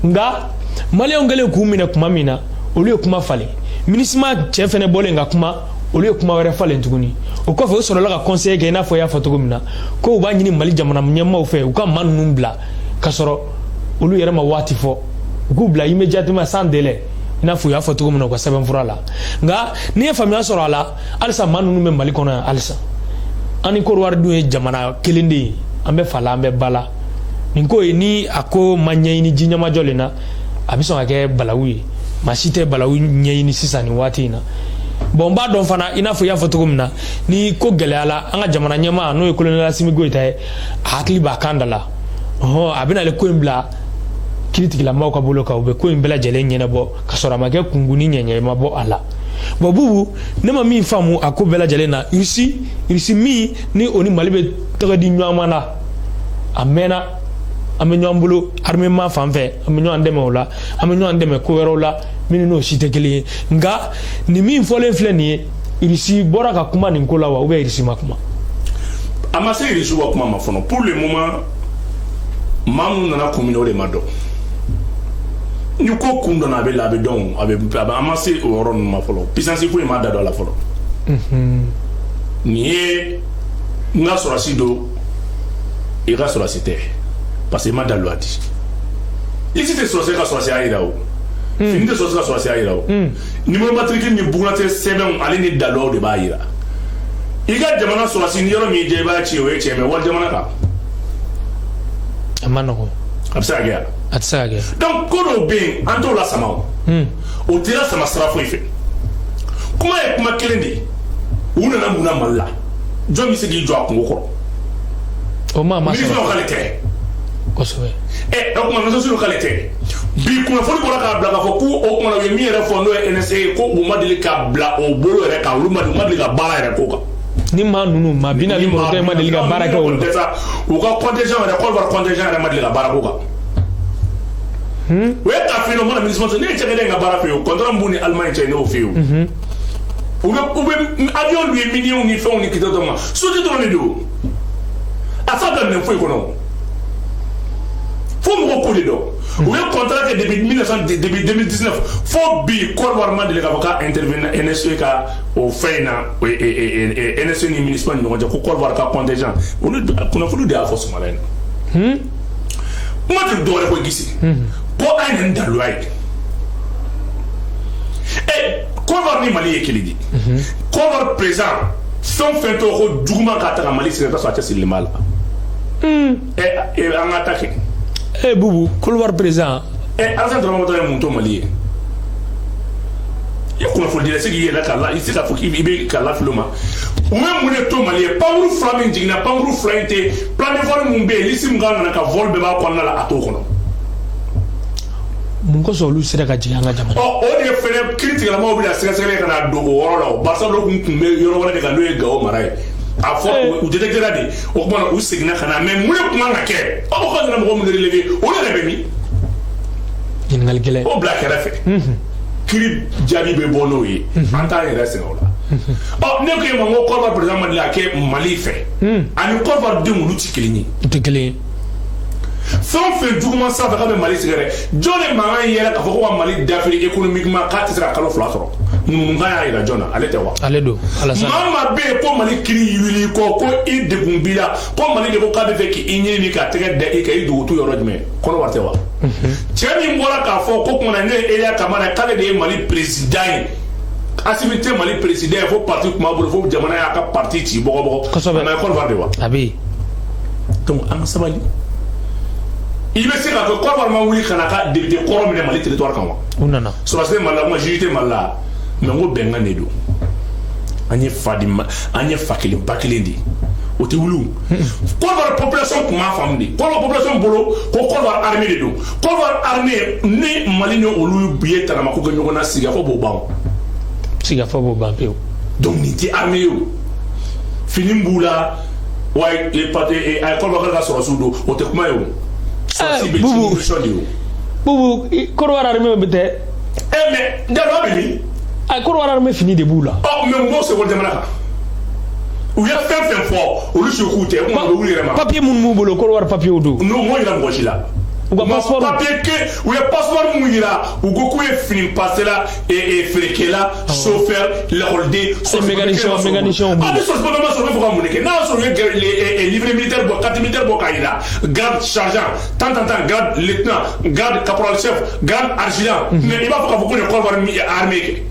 Nka maliyɛnw kɛlen k'u minɛ tuma min na, olu ye kuma falen. MINUSMA cɛ fɛnɛ bɔlen ka kuma, olu ye kuma wɛrɛ falen tuguni. O kɔfɛ, o sɔrɔla ka conseil kɛ, i n'a fɔ i y'a fɔ cogo min na, ko u b'a ɲini Mali jamana ɲɛmaaw fɛ, u ka maa ninnu bila ka sɔrɔ olu yɛrɛ ma waati fɔ, u k'u bila immédiatement, sans délai, i n'a fɔ u y'a fɔ cogo min na u ka sɛbɛnfura la. Nka n'i ye faamuya sɔrɔ a la, halisa maa ninnu bɛ Mali kɔnɔ yan halisa. An ni Korowari dun ye jamana kelen de ye, an bɛ fa la, an bɛ ba la. Nin ko ye, ni a ko ma ɲɛɲini ji ɲɛmajɔlen na, a bɛ sɔn ka kɛ balawu ye. Maa si tɛ balawu ɲɛɲini sisan nin waati in na. Bon, n b'a dɔn fana, i n'a fɔ i y'a fɔ cogo min na, ni ko gɛlɛyala, an ka jamana ɲɛmaa, n'o ye colonel Asimi Goyita ye, a hakili b'a kan da la. Ɔhɔn, a bɛna ale ko in bila kiiritigilamaw ka bolo kan, u bɛ ko in bɛɛ lajɛlen ɲɛnabɔ ka sɔrɔ a ma kɛ kunkun ni ɲɛɲɛ ma bɔ a la. Bon, Bubu, ne ma min faamu a ko bɛɛ lajɛlen na, Irisi min ni o ni Mali bɛ tɛgɛ di ɲɔgɔn ma la, a mɛnna an bɛ ɲɔgɔn bolo armement fan fɛ, an bɛ ɲɔgɔn dɛmɛ o la, an bɛ ɲɔgɔn dɛmɛ ko wɛrɛw la minnu n'o si tɛ kelen ye. Nka nin min fɔlen filɛ nin ye, Irisi bɔra ka kuma nin ko la wa, ou bien Irisi ma kuma? A ma se Irisi ka kuma ma fɔlɔ. Pour le moment, maa minnu nana kun min na, o de ma dɔn. Ni ko kun dɔnna, a bɛ la, a bɛ dɔn, a bɛ a bɛ an ma se o yɔrɔ ninnu ma fɔlɔ. Puissance foyi ma da don a la fɔlɔ. Nin ye n ka sɔrɔsi don, i ka sɔrɔsi tɛ, parce que i ma daluya di. Lisi tɛ sɔrɔsi ka sɔrɔsiya yira o, fini tɛ sɔrɔsi ka sɔrɔsiya yira o. Numéro matricule ni bugunatigɛ sɛbɛnw ale ni daluyaw de b'a yira. I ka jamana sɔrɔsi, ni yɔrɔ min jɛ, i b'a ci, o ye tiɲɛ, mais wali jamana kan, A ma nɔgɔn. A bɛ se ka kɛ yan? A tɛ se ka kɛ. Donc ko dɔw bɛ yen, an t'o lasama o. O tɛ sama sira foyi fɛ. Kuma ye kuma kelen de ye. U nana mun na Mali la? Jɔn bɛ se k'i jɔ a kungo kɔrɔ? O maa ma sɔrɔ. Sɔrɔ k'ale tɛ. Kosɛbɛ. Ɛ, o tuma nations k'ale tɛ. Bi kunnafoni bɔra k'a bila k'a fɔ k'u, o tuma u ye min yɛrɛ fɔ, n'o ye NSA ye, ko u ma deli ka bila o bolo yɛrɛ kan, olu ma u ma deli ka baara yɛrɛ k'o kan. Ni maa ninnu maa 49 ma deli ka baara kɛ olu kan. U ka contingent yɛrɛ, Côte d'Ivoire contingent yɛrɛ ma deli ka baara k'o kan. U ye k'a f'i ɲɛna, u mana MINUSMA sɔrɔ, ne ye cakɛda in ka baara f'i ye, o contrat min b'u ni Allemagne cɛ, ne y'o f'i ye. O u bɛ avion louer miniens ni fɛnw ni kitɛ dɔ ma, soji dɔrɔn de don, a t'a bila minɛn foyi kɔnɔ, fo mɔgɔw k'o de dɔn. U ye contrat kɛ depuis 1900, depuis 2019 fo bi, Côte d'Ivoire ma deli k'a fɔ k'a intervenir NSE ka o fɛn in na, NSE ni MINUSMA ni ɲɔgɔn cɛ, ko Côte d'Ivoire ka contingent. Olu kunnafoni de y'a fɔ sɔgɔmada in na. Kuma tɛ dɔwɛrɛ ko gisi ko an ye nin daluya ye. Ɛ, Côte d'Ivoire ni Mali ye kelen de. Côte d'Ivoire président, fɛn o fɛn tɔgɔ ko juguman k'a ta ka Mali sɛgɛrɛ, ka sɔrɔ a cɛsirilen b'a la. Ɛ, an ka ta kɛ. E Bubu, Côte d'Ivoire président. Ɛ, Alassane Dramane Ouattara ye mun to Mali ye? I kunnafoni dila, se k'i yɛrɛ k'a la, i tɛ se k'a fɔ k'i bɛ k'a lafili o ma. U ye mun de to Mali ye? Pankuru fila min jiginna, pankuru fila in tɛ plan de vol mun bɛ yen, liste min kan ka na ka vol bɛɛ b'a kɔnɔna la, a t'o kɔnɔ. Mun kosɔn olu sera ka jigin an ka jamana? Ɔ, o de fɛnɛ kiiri tigɛlamɔgɔw bɛna sɛgɛsɛgɛli ka na don o yɔrɔ la. O barisa dɔw kun bɛ yɔrɔ wɛrɛ de kan, n'o ye Gawo mara ye. A fɔ u détectera de, o tuma na u seginna ka na. Mais mun de kun kan ka kɛ? Aw ko k'a nana mɔgɔ minnu relever, olu yɛrɛ bɛ min? Ɲininkali gɛlɛn. O bila kɛrɛfɛ, kiiri jaabi bɛ bɔ n'o ye, an t'an yɛrɛ sɛgɛn o la. Ɔ, ne ko e ma n ko Côte d'Ivoire président ma deli ka kɛ Mali fɛ, ani Côte d'Ivoire denw, olu ti kelen ye. U tɛ kelen ye. Fɛn o fɛn juguman sanfɛ k'a bɛ Mali sɛgɛrɛ, jɔn de mankan yɛrɛ k'a fɔ ko ka Mali dafiri économiquement, k'a tɛ se ka kalo 2 sɔrɔ? Ŋunuŋunukan y'a yira jɔn na? Ale tɛ wa? Ale don, Alassane. Maa o maa bɛ yen ko Mali kiri wuli kɔ, ko i degun b'i la, ko Mali de ko k'a bɛ fɛ k'i ɲini ka tɛgɛ da i kan, i dogo tu yɔrɔ jumɛn? Kɔnɔwari tɛ wa? Cɛ min bɔra k'a fɔ ko kumana ne ye Elia Kamara, k'ale de ye Mali président ye, Assimi tɛ Mali président ye, fo parti tun b'a bolo, fo jamana y'a ka parti ci bɔgɔbɔgɔ. A ma ye Côte d'Ivoire de wa? A bɛ yen. Donc an ka sabali. I bɛ se k'a fɔ Côte d'Ivoire ma wuli ka na ka député kɔrɔ minɛ Mali territoire kan wa? U nana. Sɔrɔdasi tɛ Mali la, kuma juge tɛ Mali la, mais n ko bɛnkan de don. An ye fa di ma, an ye fa kelen ba kelen de ye, o tɛ wuli. Côte d'Ivoire population tun m'a faamu de. Côte d'Ivoire population bolo ko Côte d'Ivoire armée de don. Côte d'Ivoire armée ni Mali ni olu ye tanamako kɛ ɲɔgɔn na, sigikafɔ b'o ban. Sigikafɔ b'o ban pewu. Donc nin tɛ armée ye, o fini b'u la wa, a ye Côte d'Ivoire ka sɔrɔdasiw don, o tɛ kuma ye. O sɔrɔdasi bɛ ci mission de ye o. Bubu, Côte d'Ivoire armée bɛ tɛ. Ɛ, mais Jalo bɛ min? A Côte d'Ivoire armée fini de b'u la. Ɔ, mais mun b'o seko jamana kan? U ye fɛn fɛn fɔ, olu si k'u tɛ, o kuma u bɛ wuli yɛrɛ ma. Papier minnu b'u bolo, Côte d'Ivoire papier don. N'u m'o yira mɔgɔ si la. U ka passeport. Papier ke u ye passeport mun yira, u ko k'u ye fini pasela, feerekɛla, chauffeur, lakɔliden. Mécanicien. A bɛ sɔrɔ ma sɔrɔ, u bɛ fɔ ka mun de kɛ? N'a y'a sɔrɔ u ye livret militaire bɔ, carte militaire bɔ k'a yira, grade sergent tant tant tant, grade lieutenant, grade caporal chef, grade adjudant, mais i b'a fɔ k'a fɔ ko nin ye Côte d'Ivoire armée kɛ.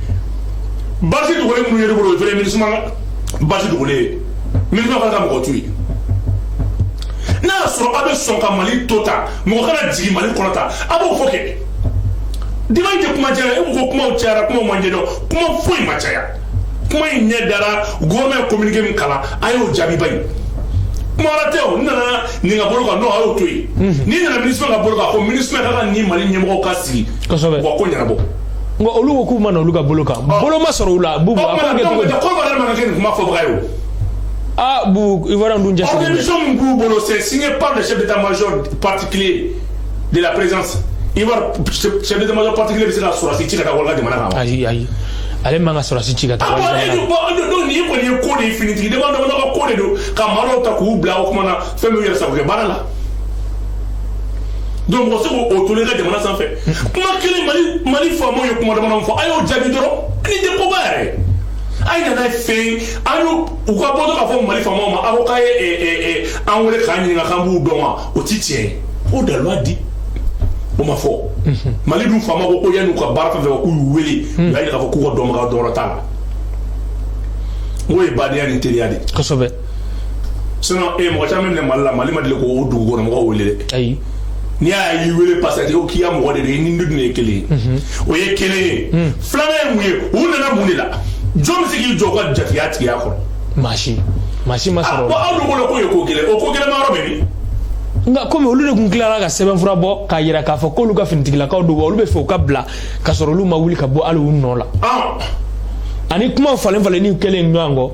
Basi dogolen minnu ye ne bolo, o ye fɛnɛ MINUSMA basi dogolen ye. MINUSMA fana ka mɔgɔ t'u ye. N'a y'a sɔrɔ aw bɛ sɔn ka Mali to tan, mɔgɔ kana jigin Mali kɔnɔ tan, a b'o fɔ kɛ. Débat in tɛ kuma caya. E ko ko kumaw cayara, kumaw man jɛ dɔn, kuma foyi ma caya. Kuma in ɲɛ dara gouvernement ye communiqué min kalan, a y'o jaabi ba ye. Kuma wɛrɛ tɛ. O n nana nin ka bolo kan, non, a y'o to yen. N'i nana MINUSMA ka bolo kan, ko MINUSMA ka ka ni Mali ɲɛmɔgɔw ka sigi. Kosɛbɛ. U ka ko ɲɛnabɔ. Nka olu ko k'u ma na olu ka bolo kan, bolo ma sɔrɔ u la, Bubu. A ko bɛ kɛ cogo di? Côte d'Ivoire yɛrɛ ma ka kɛ nin kuma fɔbaga ye o. Ah Bubu, Ivoirien dun cɛsirilen bɛ. Organisation min b'u bolo, c'est signé par le chef d'état-major particulier de la présidence. Ivoire chef d'état-major particulier bɛ se ka sɔrɔdasi ci ka taa wali ka jamana kan wa? Ayi, ayi, ale man ka sɔrɔdasi ci ka taa Ah wali bon, jamana e kan. bon, donc nin kɔni ye ko de ye, finitigi dama dama ka ko de don, ka maa dɔw ta k'u bila o kuma na, fɛn min yɛrɛ sago kɛ baara la. Donc mɔgɔ se k'o to i ka jamana sanfɛ. Kuma kelen, Mali faamaw ye kuma damadɔ fɔ, a y'o jaabi dɔrɔn. Nin tɛ koba yɛrɛ ye. A ye nana ye fɛn an y'u u ka bɔ dɔrɔn k'a fɔ Mali faamaw ma, a ko k'a ye an wele k'an ɲininka k'an b'u dɔn wa, o ti tiɲɛ ye. O daluya di, o ma fɔ. Mali dun faama ko yan'u ka baara fɛn fɛn kɛ, k'u y'u wele, u y'a yira k'a fɔ k'u ka dɔnbaga dɔwɛrɛ t'a la. N k'o ye badenya ni teriya de ye. Kosɛbɛ. Sinon mɔgɔ caman bɛ minɛ Mali la, Mali ma deli k'o dugu kɔnɔ mɔgɔw wele dɛ. Ayi. N'i y'a y'i wele parce que ko k'i ka mɔgɔ de don, i ni dun de ye kelen ye. O ye kelen ye. Filanan ye mun ye? U nana mun de la? Jɔn bɛ se k'i jɔ u ka jatigiya tigiya kɔrɔ? Maa si, maa si ma sɔrɔ. Bon, aw dun ko k'o ye ko gɛlɛn, o ko gɛlɛn ma yɔrɔ bɛ min? Nka komi olu de tun tilara ka sɛbɛnfura bɔ k'a yira k'a fɔ k'olu ka finitigilakaw don, wa olu bɛ fɛ u ka bila k'a sɔrɔ olu ma wuli ka bɔ hali u nɔ la. Ani kumaw falen falenni kɛlen ɲɔgɔn kɔ,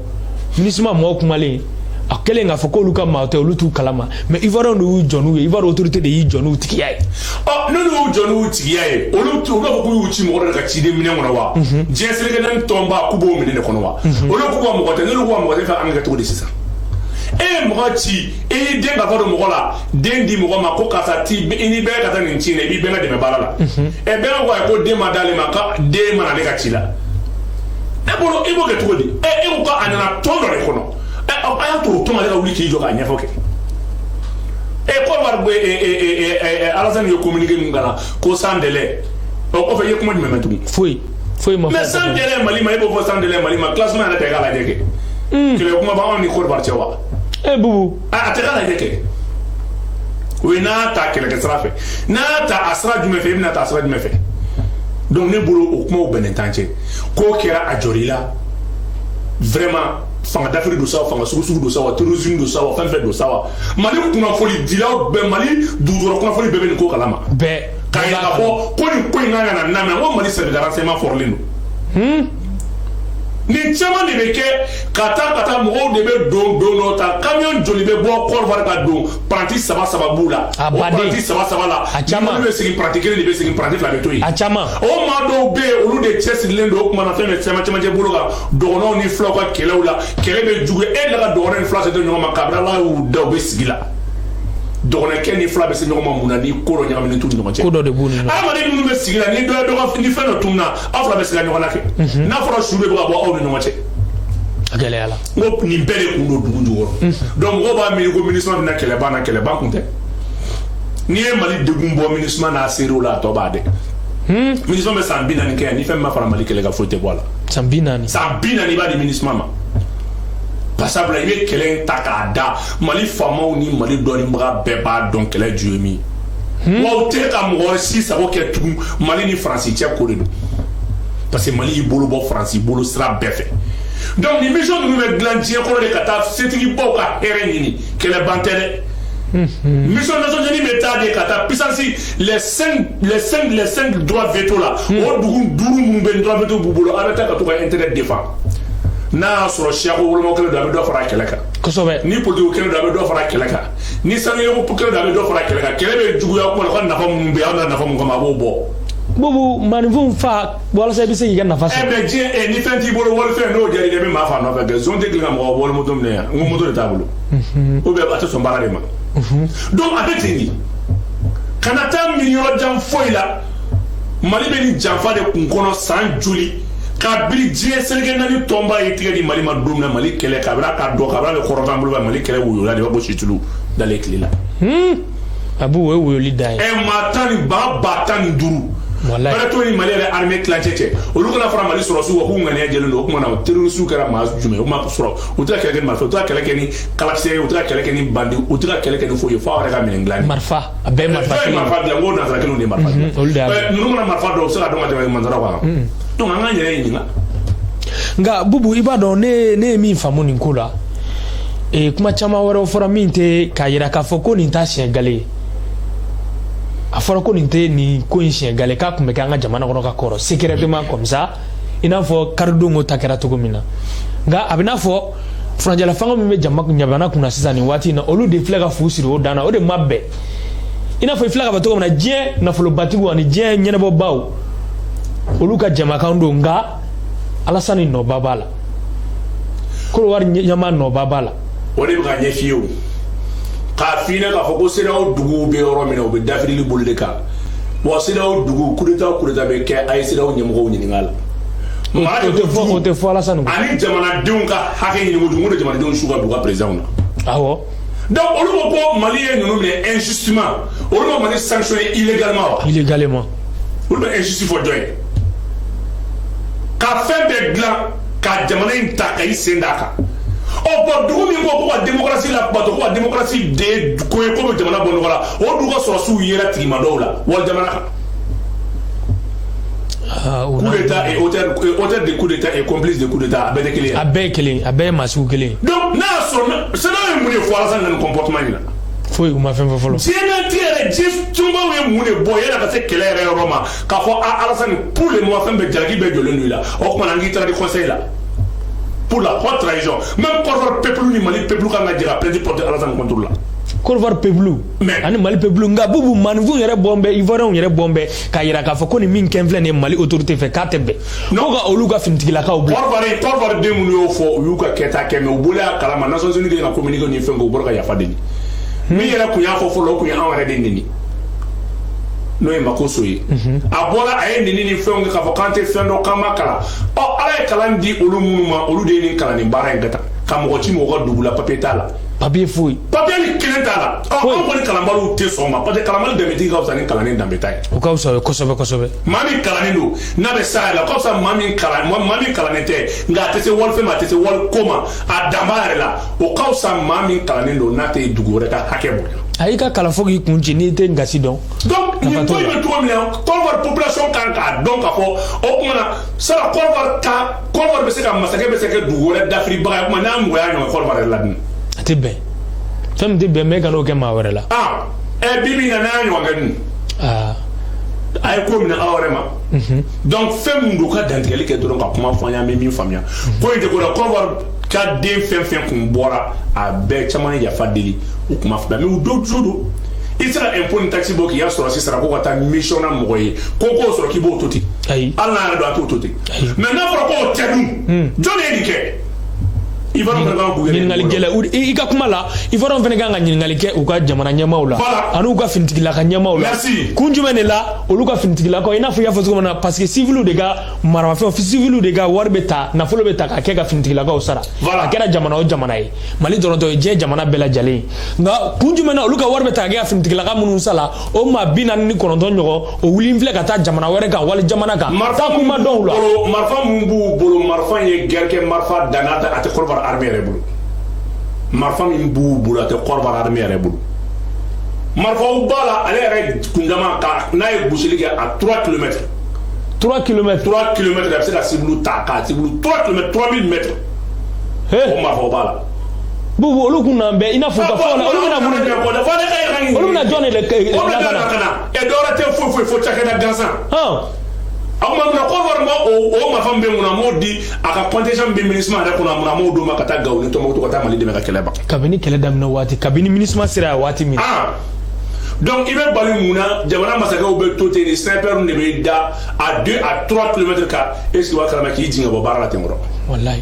MINUSMA mɔgɔw kumalen, a kɛlen k'a fɔ k'olu ka maa tɛ, olu t'u kalama, mais Ivoirien de y'u jɔ n'u ye, Ivoire autorité de y'i jɔ n'u tigiya ye. Ɔ, n'olu y'u jɔ n'u tigiya ye, olu olu b'a fɔ k'u y'u ci mɔgɔ dɔ de ka ciden minɛn kɔnɔ wa? Diɲɛ seleke naani tɔnba k'u b'o minɛ de kɔnɔ wa? Olu k'u ka mɔgɔ tɛ, n'olu k'u ka mɔgɔ tɛ fɛ, an ka kɛ cogo di sisan? E ye mɔgɔ ci, e y'i den ka fɔ don mɔgɔ la, den di mɔgɔ ma ko karisa ti i ni bɛɛ ka taa nin ci in na, i b'i bɛnkɛ dɛmɛ baara la. Ɛ, bɛnkɛ ko ayi, ko den ma d'ale ma, ka den ma n'ale ka ci la. E bolo, i b'o kɛ cogo di? Ɛ, e ko k'a nana tɔn dɔ de kɔnɔ. Ɛ, a y'a to o tɔn ale ka wuli k'i jɔ k'a ɲɛfɔ kɛ. Ɛ, Côte d'Ivoire, Alassane ye communiqué min kana ko sans délai, o kɔfɛ i ye kuma jumɛn mɛn tugun? Foyi, foyi ma fɔ. Mais sans délai Mali ma, e b'o fɔ sans délai Mali ma, classement yɛrɛ tɛ k'a lajɛ kɛ. Kɛlɛ kuma b'anw ni Côte d'Ivoire cɛ wa? E Bubu. A tɛ k'a lajɛ kɛ. O ye n'a ta kɛlɛkɛ sira fɛ, n'a ta a sira jumɛn fɛ, i bɛna ta a sira jumɛn fɛ? Donc ne bolo, o kumaw bɛnnen t'an cɛ. Ko kɛra, a jɔr'i la vraiment, fanga dafiri don sa wa, fanga sugu don sa wa, terrorisme don sa wa, fɛn fɛn don sa wa, Mali kunnafoni dilaw bɛɛ, Mali dugujukɔrɔ kunnafoni bɛɛ bɛ nin ko kalama. Bɛɛ. K'a yira k'a fɔ ko nin ko in kan ka na lamɛn, ko Mali service de renseignement fɔrilen don. Nin caman de bɛ kɛ ka taa mɔgɔw de bɛ don don dɔ ta, camion joli bɛ bɔ Côte d'Ivoire ka don, paranti saba saba b'u la. A O baden. paranti saba saba la, A caman. minnu bɛ segin, paranti kelen de bɛ segin, paranti fila bɛ to yen. A caman. O maa dɔw bɛ yen, olu de cɛsirilen don. O kuma na, fɛn bɛ caman cɛmancɛ bolo kan, dɔgɔnɔw ni filaw ka kɛlɛw la, kɛlɛ bɛ juguya. E la ka dɔgɔnɔ ni fila se ɲɔgɔn ma, kabini Ala y'u da, u bɛ sigi la. Dɔgɔnɔkɛ ni fila bɛ se ɲɔgɔn ma mun na ni ko dɔ ɲagaminen t'u ni ɲɔgɔn cɛ? Ko dɔ de b'u ni ɲɔgɔn. Adamaden minnu bɛ sigi la, ni dɔ ye dɔ ka ni fɛn dɔ tununa, aw fila bɛ siga ɲɔgɔn na kɛ. N'a fɔra su de bɛ ka bɔ aw ni ɲɔgɔn cɛ. A gɛlɛya la. N ko nin bɛɛ de kun don dugu jukɔrɔ. Donc mɔgɔw b'a miiri ko MINUSMA bɛna kɛlɛban na, kɛlɛban kun tɛ. N'i ye Mali degun bɔ MINUSMA n'a seerew la, a tɔ b'a dɛ. MINUSMA bɛ san 40 kɛ yan, ni fɛn min ma fara Mali kɛlɛ kan, foyi tɛ bɔ a la. San 40. San 40 i b'a di MINUSMA ma. Barisabula i bɛ kɛlɛ in ta k'a da Mali faamaw ni Mali dɔnnibaga bɛɛ b'a dɔn kɛlɛ ju ye min ye. Wa u tɛ ka mɔgɔ si sago kɛ tugun, Mali ni Faransi cɛ ko de don. Parce que Mali y'i bolo bɔ Faransi bolo sira bɛɛ fɛ. Donc nin mission ninnu bɛ dilan diɲɛ kɔnɔ de ka taa setigibaw ka hɛrɛ ɲini, kɛlɛban tɛ dɛ. Mission Nations Unies bɛ taa de ka taa puissance les cinq droits veto la. O dugu duuru minnu bɛ droit veto b'u bolo, a bɛ taa ka to ka intérêt défend. N'a y'a sɔrɔ siyako woloma kɛlɛ don, a bɛ dɔ fara a kɛlɛ kan. Ni politique kɛlɛ don, a bɛ dɔ fara a kɛlɛ kan. Ni sanuyako kɛlɛ don, a bɛ dɔ fara a kɛlɛ kan. Kɛlɛ bɛ juguya kuma la, u ka nafa minnu bɛ yen, aw na nafa mun kama, a b'o bɔ. Bubu, maninfinw fa walasa i bɛ se k'i ka nafa Ɛ sɔrɔ. Mɛ diɲɛ, ɛ, ni fɛn t'i bolo, walifɛn n'o diyara i la, i bɛ maa fa nɔfɛ kɛ. Zon tɛ tilen ka mɔgɔ wali moto minɛ yan, n ko moto de t'a bolo, ou bien a tɛ sɔn baara de ma. Donc a bɛ ten de, kana taa miiri yɔrɔ jan foyi la. Mali bɛ nin janfa de kun kɔnɔ san joli? Kabini diɲɛ seleke naani tɔnba ye tigɛ di Mali ma don min na, Mali kɛlɛ kabini a ka dɔn, kabini a bɛ kɔrɔtan bolo, Mali kɛlɛ woyola de, i b'a fɔ situlu dalen tile la. A b'u, o ye woyoli dan ye. Ɛ, maa tan ni ba ba tan ni duuru. Walayi. Bɛrɛ to ni Mali yɛrɛ armée tilancɛ cɛ, olu kana fara Mali sɔrɔsiw kan k'u ŋaniya jɛlen don. O kuma na, terroriste kɛra maa jumɛn? O ma sɔrɔ, u tɛ ka kɛlɛ kɛ ni marifa, u tɛ ka kɛlɛ kɛ ni kalakisɛ ye, u tɛ ka kɛlɛ kɛ ni bandi, u tɛ ka kɛlɛ kɛ ni foyi ye, fo aw yɛrɛ ka minɛn dilan. Marifa, a bɛɛ ye marifa Jɔn ye kelen. marifa dilan? Ko nansara kelenw de ye marifa dilan. Olu de y'a Ɛ, ninnu mana marifa dɔn, u bɛ se ka dɔn ka tɛmɛ nansaraw kan. Donc an k'an yɛrɛ ɲininka. Nka Bubu, i b'a dɔn, ne ye min faamu nin ko la, kuma caman wɛrɛw fɔra min tɛ k'a yira k'a fɔ ko nin t'a siɲɛ gale ye. A fɔra ko nin tɛ nin ko in siɲɛ gale, k'a tun bɛ kɛ an ka jamana kɔnɔ ka kɔrɔ secrètement comme ça, i n'a fɔ karidon ko ta kɛra cogo min na. Nka a bɛ n'a fɔ furancɛla fanga min bɛ jamana kunna sisan nin waati in na, olu de filɛ ka fu siri o dan na. O de ma bɛn. I n'a fɔ i filɛ ka fɔ cogo min na, diɲɛ nafolobatigiw ani diɲɛ ɲɛnabɔbaw, olu ka jamakan don. Nka Alasani nɔba b'a la, Korowari ɲɛmaa nɔba b'a la. O de bɛ ka ɲɛ f'i ye, o k'a f'i ɲɛna k'a fɔ ko CEDEAO duguw bɛ yɔrɔ min na, u bɛ dafirili bolo de kan wa. CEDEAO dugu, coup d'état, coup d'état bɛ kɛ, a ye CEDEAO ɲɛmɔgɔw ɲininka a la. Mara O tɛ fɔ, o tɛ fɔ Alasani kɔ. Ani jamanadenw ka hakɛ ɲini kojugu, n ko de jamanadenw su ka don u ka président na. Donc olu ko ko Mali ye ninnu minɛ injustement, olu ma Mali sanctionné illégalement wa? Illégalement. Olu bɛ injuste fɔ jɔn ye? Ka fɛn bɛɛ dilan ka jamana in ta ka i sen d'a kan. Ɔ bon, dugu min ko ka démocratie la bato, ko ka démocratie de ye ko ye, ko bɛ jamana bɔ nɔgɔ la, o dugu ka sɔrɔsiw yera tigima dɔw la wali jamana kan. Coup d'état et auteur de coup d'état et complice de coup d'état, a bɛɛ tɛ kelen ye. A bɛɛ ye kelen, a bɛɛ ye maa sugu kelen ye. Donc n'a y'a sɔrɔ CEDEAO ye mun de fɔ Alassane na nin comportement in na? Foyi, u ma fɛn fɔ fɔlɔ. Diɲɛnatigɛ yɛrɛ, diɲɛ tunbaw ye mun de bɔ yan'a ka se kɛlɛ yɛrɛ yɔrɔ ma, k'a fɔ a Alassane, pour le moment, fɛn bɛɛ jalaki bɛɛ jɔlen don i la? O tuma na, an k'i taara di conseil la pour la haute trahison. Même Côte d'Ivoire peuple ni Mali peuple kan ka jɛ ka plainte porter Alassane contre la. Côte d'Ivoire peuple ani Mali peuple. Nka Bubu, maninfinw yɛrɛ bɔn bɛ, Ivoirien yɛrɛ bɔn bɛ k'a yira k'a fɔ ko nin min kɛn filɛ nin ye Mali autorité fɛ, k'a tɛ bɛn, ko ka olu ka finitigilakaw bila. Côte d'Ivoire den minnu y'o fɔ, u y'u ka kɛta kɛ, mais u bɔlen a kalama, Nations Unies kɛlen ka communiqué ni fɛn kɛ, u bɔra ka yafa deli. Min yɛrɛ kun y'a fɔ fɔlɔ, o kun ye anw yɛrɛ de neni, n'o ye Makoso ye. A bɔra, a ye neni ni fɛnw kɛ k'a fɔ k'an tɛ fɛn dɔn, k'an ma kalan. Ɔ, Ala ye kalan di olu minnu ma, olu de ye nin kalan nin baara in kɛ tan, ka mɔgɔ ci mɔgɔ ka dugu la, papier t'a la. Papier foyi. Papier ni kelen t'a la. Ɔ, anw kɔni kalanbaliw tɛ sɔn o ma, parce que kalanbali dɛmɛtigi ka fisa ni kalannen danbeta ye. O ka fisa o ye kosɛbɛ kosɛbɛ. Maa min kalannen don, n'a bɛ s'a yɛrɛ la, o ka fisa maa min kalan, maa min kalannen tɛ, nka a tɛ se walifɛn ma, a tɛ se waliko ma, a dan b'a yɛrɛ la. O ka fisa maa min kalannen don, n'a tɛ dugu wɛrɛ ka hakɛ bonya. A y'i ka kalan fo k'i kun ci, n'i tɛ gasi dɔn. Donc nin ko in bɛ cogo min na, Côte d'Ivoire population kan k'a dɔn k'a fɔ o tuma na sara Côte d'Ivoire ka Côte d'Ivoire bɛ se ka masakɛ bɛ se ka kɛ dugu wɛrɛ dafiribaga ye. O tuma n'a mɔgɔ y'a ɲɔgɔn Côte d'Ivoire yɛrɛ la dun? A tɛ bɛn, fɛn min tɛ bɛn, mɛ kan'o kɛ maa wɛrɛ la. Ah, ɛ, bi bi in na, n'a y'a ɲɔgɔn kɛ dun? A ye ko minɛ aw yɛrɛ ma. Donc fɛn min don, ka dantigɛli kɛ dɔrɔn, ka kuma fɔ an ye, an bɛ min faamuya ko in tɛ ko la. Côte d'Ivoire ka den fɛn fɛn kun bɔra, a bɛɛ caman ye yafa deli, u kuma faamuya, mais u dɔw jo don. I tɛ se ka impôt ni taxe bɔ k'i ka sɔrɔsi sara ko ka taa mission na mɔgɔ ye, ko k'o sɔrɔ k'i b'o to ten. Ayi. Hali n'a yɛrɛ don, a t'o to ten. Mais n'a fɔra k'o tɛ dun, jɔn de ye nin kɛ? Ivoirien fana kan k'u yɛrɛ Ɲininkali gɛlɛn i ka kuma la. Ivoirien fana kan ka ɲininkali kɛ u ka jamana ɲɛmaaw la ani u ka finitigilaka ɲɛmaaw la. Merci. Kun jumɛn de la olu ka finitigilakaw, i n'a fɔ i y'a fɔ cogo min na, parce que civiliw de ka maramafɛnw, civiliw de ka wari bɛ ta, nafolo bɛ ta k'a kɛ ka finitigilakaw sara. A kɛra jamana o jamana ye, Mali dɔrɔn tɛ, o ye diɲɛ jamana bɛɛ lajɛlen ye. Nka kun jumɛn na olu ka wari bɛ ta ka kɛ ka finitigilaka minnu sara, o maa 49 ɲɔgɔn, o wuli filɛ ka taa jamana wɛrɛ kan, wali jamana kan, taa kun ma dɔn u la? Marifa mun b'u bolo, marifa in ye guerre kɛ marifa dan n'a a tɛ Côte d'Ivoire armée yɛrɛ bolo. Marifa min b'u bolo, a tɛ Côte d'Ivoire armée yɛrɛ bolo. Marifaw b'a la, ale yɛrɛ kundama ka n'a ye gosili kɛ à 3 km. 3 km. 3 km, a bɛ se ka cible ta k'a cible 3 km, 3000 mètres. O marifaw b'a la. Bubu, olu kun n'an bɛɛ i n'a fɔ u ka fɔ la, olu bɛna mun de, olu bɛna jɔn de lakana? Ɛ, dɔwɛrɛ tɛ foyi foyi fo cakɛda gansan. A kuma mun na Côte d'Ivoire ma o marifa min bɛ mun na, a m'o di a ka contingent min bɛ MINUSMA yɛrɛ kɔnɔ, mun na a m'o d'o ma ka taa Gawo ni Tɔnbukutu, ka taa Mali dɛmɛ ka kɛlɛ ban? Kabini kɛlɛ daminɛ waati, kabini MINUSMA sera yan waati min. Ah, donc i bɛ bali mun na jamana masakɛw bɛ to ten? Ni sniper de bɛ da à 2 à 3 kilomètres kan, est ce que b'a kalama k'i jigin ka bɔ baara la ten kɔrɔ? Walayi.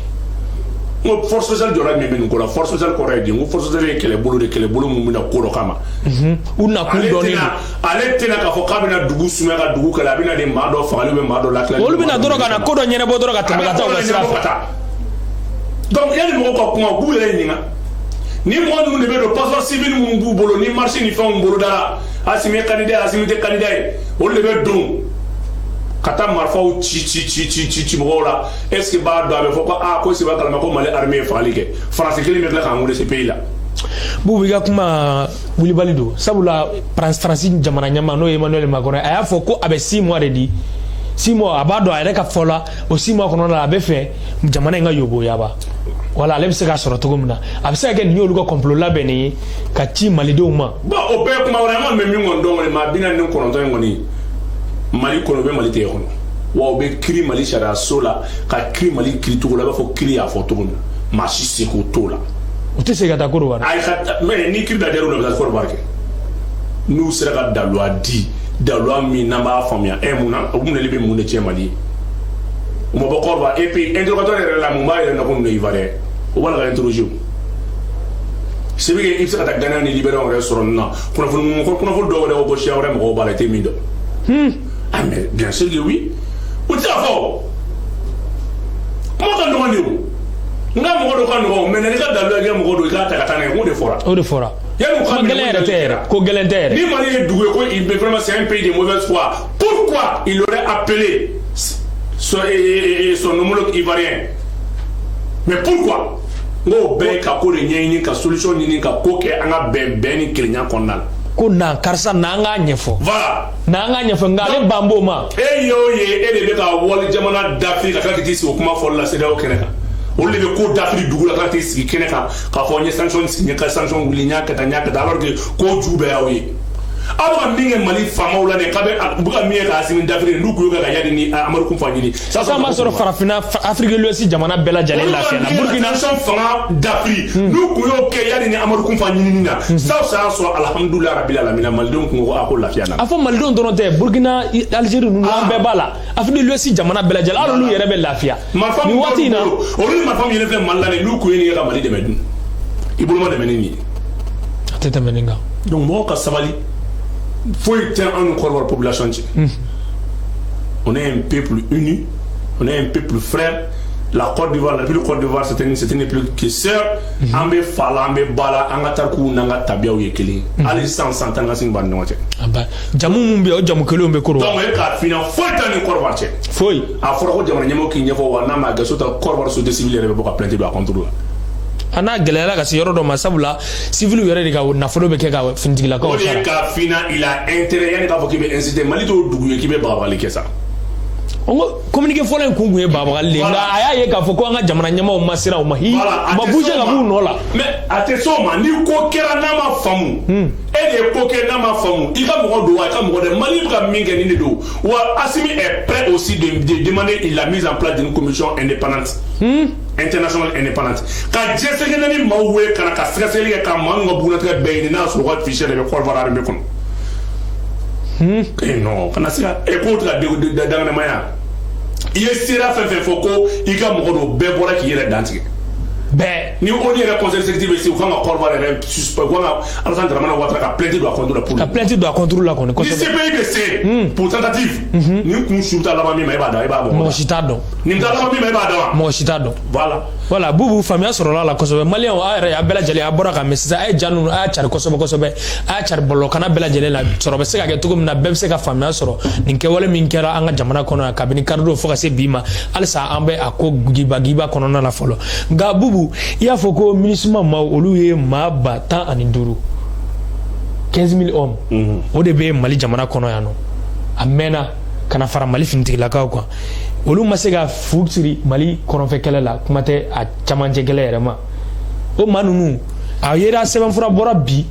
N ko force spéciale jɔra min bɛ nin ko la, force spéciale kɔrɔ ye di? N ko force spéciale ye kɛlɛbolo de, kɛlɛbolo mun bɛna ko dɔ kama. U nakun dɔnnen don. Ale tɛna k'a fɔ k'a bɛna dugu sumaya ka dugu kɛlɛ, a bɛna de maa dɔ fagali bɛ maa dɔ lakila. Olu bɛna dɔrɔn ka na ko dɔ ɲɛnabɔ dɔrɔn ka tɛmɛ ka taa u ka sira fɛ. Donc yanni mɔgɔw ka kuma, u k'u yɛrɛ ɲininka. Ni mɔgɔ ninnu de bɛ don passeport civil minnu b'u bolo ni marche ni fɛnw bolo dara, Asimi ye candidat ye, Asimi tɛ candidat ye, olu de bɛ don ka taa marifaw ci ci ci ci ci ci mɔgɔw la. Est ce que b'a dɔn, a bɛ fɔ ko aa, ko seba kalama ko Mali armée ye fagali kɛ? Faransi kelen bɛ tila k'an wele ce pays la. Bubu, i ka kuma wulibali don, sabula Faransi jamana ɲɛmaa, n'o ye Emmanuel Macron, a y'a fɔ ko a bɛ 6 mois de di, 6 mois. A b'a dɔn a yɛrɛ ka fɔ la, o 6 mois kɔnɔna la, a bɛ fɛ jamana in ka yoboyaba wala ale bɛ se k'a sɔrɔ cogo min na. A bɛ se ka kɛ nin y'olu ka complot labɛnnen ye ka ci malidenw ma. Bon, o bɛɛ ye kuma wɛrɛ ye. An kɔni bɛ min kɔni dɔn kɔni, maa 49 in kɔni, Mali kɔnɔ, u bɛ Mali tɛgɛ kɔnɔ wa, u bɛ kiiri Mali sariya so la, ka kiiri Mali kiiri cogo la, i b'a fɔ kiiri y'a fɔ cogo min na, maa si seko t'o la. U tɛ segin ka taa Côte d'Ivoire. Ayi, ka mais ni kiiri da jar'u la, u bɛ taa Côte d'Ivoire kɛ, n'u sera ka daluya di, daluya min n'an b'a faamuya. Ɛ, mun na o minɛli bɛ mun de tiɲɛ Mali ye? U ma bɔ Côte d'Ivoire. Et puis interrogatoire yɛrɛ la, mun b'a yɛrɛ na ko ninnu ye Ivoirien? O b'a la ka interroger. O c'est que i bɛ se ka taa Ghana ni Libéria yɛrɛ sɔrɔ ninnu na, kunnafoni dɔw yɛrɛ ko siya wɛrɛ mɔgɔw b'a la, i tɛ min dɔn. Ah, mais bien sûr que oui, u tɛ se ka fɔ o kuma ka nɔgɔn de. O n ka mɔgɔ dɔ ka nɔgɔn, mais n'i ka daluya kɛ mɔgɔ dɔ, i k'a ta ka taa n'a ye, k'o de fɔra. O de fɔra. Yanni u ka Kuma gɛlɛn yɛrɛ tɛ yɛrɛ, ko gɛlɛn tɛ yɛrɛ. Ni Mali ye dugu ye ko il vraiment c'est un pays de mauvaise foi, pourquoi il aurait appelé son homologue ivoirien? Mais pourquoi? N k'o bɛɛ ye ka ko de ɲɛɲini, ka solution ɲini, ka ko kɛ an ka bɛn bɛn ni kelenya kɔnɔna la. Ko na karisa, na an k'a ɲɛfɔ. Voilà. Na an k'a ɲɛfɔ, nka ale ban b'o ma. E y'o ye, e de bɛ ka wali jamana dafiri ka tila k'i sigi o kuma fɔli la CEDEAO kɛnɛ kan. Olu de bɛ ko dafiri dugu la ka tila k'i sigi kɛnɛ kan k'a fɔ n ye sanction sigi, n ye ka sanction wuli, n y'a kɛ tan, n y'a kɛ tan, alors que ko ju bɛɛ y'aw ye. Aw bɛ ka min kɛ Mali faamaw la nin ye, k'a bɛ u bɛ ka min kɛ ka Asimi dafiri, n'u kun y'o kɛ ka Yadi ni Amadu Kufa ɲini. Sisan b'a sɔrɔ farafinna, Afrique de l'Ouest jamana bɛɛ lajɛlen lafiya na. Burkina transition fanga dafiri, n'u kun y'o kɛ Yadi ni Amadu Kufa ɲinini na, sa o sa y'a sɔrɔ, alhamdulilayi rabil alamina, malidenw kun ko a ko lafiya nana. A fɔ malidenw dɔrɔn tɛ, Burkina, Algérie ninnu, an bɛɛ b'a la, Afrique de l'Ouest jamana bɛɛ lajɛlen, hali olu yɛrɛ bɛ lafiya. Marifa nin waati in na. Olu ni marifa min yɛrɛ filɛ Mali la nin, n'u kun ye nin kɛ ka Mali dɛmɛ dun, i bolo ma dɛmɛ ni nin ye. A tɛ tɛmɛ nin kan. Donc mɔgɔw ka sabali, foyi tɛ an ni Côte d'Ivoire population cɛ. On est un peuple uni, on est un peuple frère. La Côte d'Ivoire, la République Côte d'Ivoire, c'est une république qui sœur. An bɛ fa la, an bɛ ba la, an ka tarikuw n'an ka tabiyaw ye kelen ye. Hali sisan, san tan ka segin b'an ni ɲɔgɔn cɛ. A ba jamu mun bɛ yen, o jamu kelenw bɛ Côte d'Ivoire. Donc e k'a f'i ɲɛna, foyi t'an ni Côte d'Ivoire cɛ. Foyi. A fɔra ko jamana ɲɛmɔgɔ k'i ɲɛfɔ wa, n'a ma kɛ so ta, Côte d'Ivoire société civile yɛrɛ bɛ bɔ ka plainte don a contre la. A n'a gɛlɛyara ka se yɔrɔ dɔ ma, sabula civil yɛrɛ de ka nafolo bɛ kɛ ka finitigilakaw O de ye sara. K'a f'i ɲɛna, il a intérêt, yanni k'a fɔ k'i bɛ inciter, Mali t'o dugu ye k'i bɛ bagabagali kɛ sa. N ko communiqué fɔlɔ in kun ye bagabagali de ye, nka a y'a ye k'a fɔ ko an ka jamana ɲɛmaaw ma siran, u ma hi, Voilà, u ma bouger ka b'u nɔ la. Mais a tɛ s'o ma. Ni ko kɛra n'a ma faamu, e de ye ko kɛ n'a ma faamu, i ka mɔgɔ don wa, i ka mɔgɔ dɛ, Mali bɛ ka min kɛ nin de don wa. Assimi est prêt aussi de demander la mise en place d'une commission indépendante, internationale indépendante, ka diɲɛ seleke naani maaw wele ka na ka sɛgɛsɛgɛli kɛ, ka maa ninnu ka bugunnatigɛ bɛɛ ɲini, n'a y'a sɔrɔ u ka fichier de bɛ Côte d'Ivoire armée kɔnɔ. Eh non, kana se ka e k'o tɛ ka danganamaya. I ye sera fɛn fɛn fɔ ko i ka mɔgɔ dɔw bɛɛ bɔra k'i yɛrɛ dantigɛ. Bɛɛ. Ni ONU yɛrɛ conseil de sécurité bɛ se, u kan ka Côte d'Ivoire yɛrɛ suspend, u kan ka Alassane Dramane Ouattara ka plainte don a compte la pour Ka plainte don a contre la kɔni. Ni CPI bɛ se pour tentative, nin kun su bɛ taa laban min ma, e b'a dɔn, e b'a bɔ. Mɔgɔ si t'a dɔn. Nin bɛ taa laban min ma, e b'a dɔn wa? Mɔgɔ si t'a dɔn. Voilà. Voilà, Bubu, faamuya sɔrɔla la kosɛbɛ. Maliyɛnw, aw yɛrɛ, a bɛɛ lajɛlen, a bɔra ka mɛn sisan, a ye ja ninnu, a y'a cari kosɛbɛ kosɛbɛ, a y'a cari bɔlɔlɔkana bɛɛ lajɛlen la. Sɔrɔ bɛ se ka kɛ cogo min na, bɛɛ bɛ se ka faamuya sɔrɔ nin kɛwale min kɛra an ka jamana kɔnɔ yan kabini karidon fo ka se bi ma. Halisa an bɛ a ko giba giba kɔnɔna la fɔlɔ. Nka Bubu, i y'a fɔ ko MINUSMA maaw, olu ye maa 15 000, 15 000 hommes, o de bɛ Mali jamana kɔnɔ yan nɔ. A mɛnna ka na fara Mali finitigilakaw kan, olu ma se ka fu siri Mali kɔrɔnfɛ kɛlɛ la, kuma tɛ a camancɛ kɛlɛ yɛrɛ ma. O maa ninnu, a yera sɛbɛnfura bɔra bi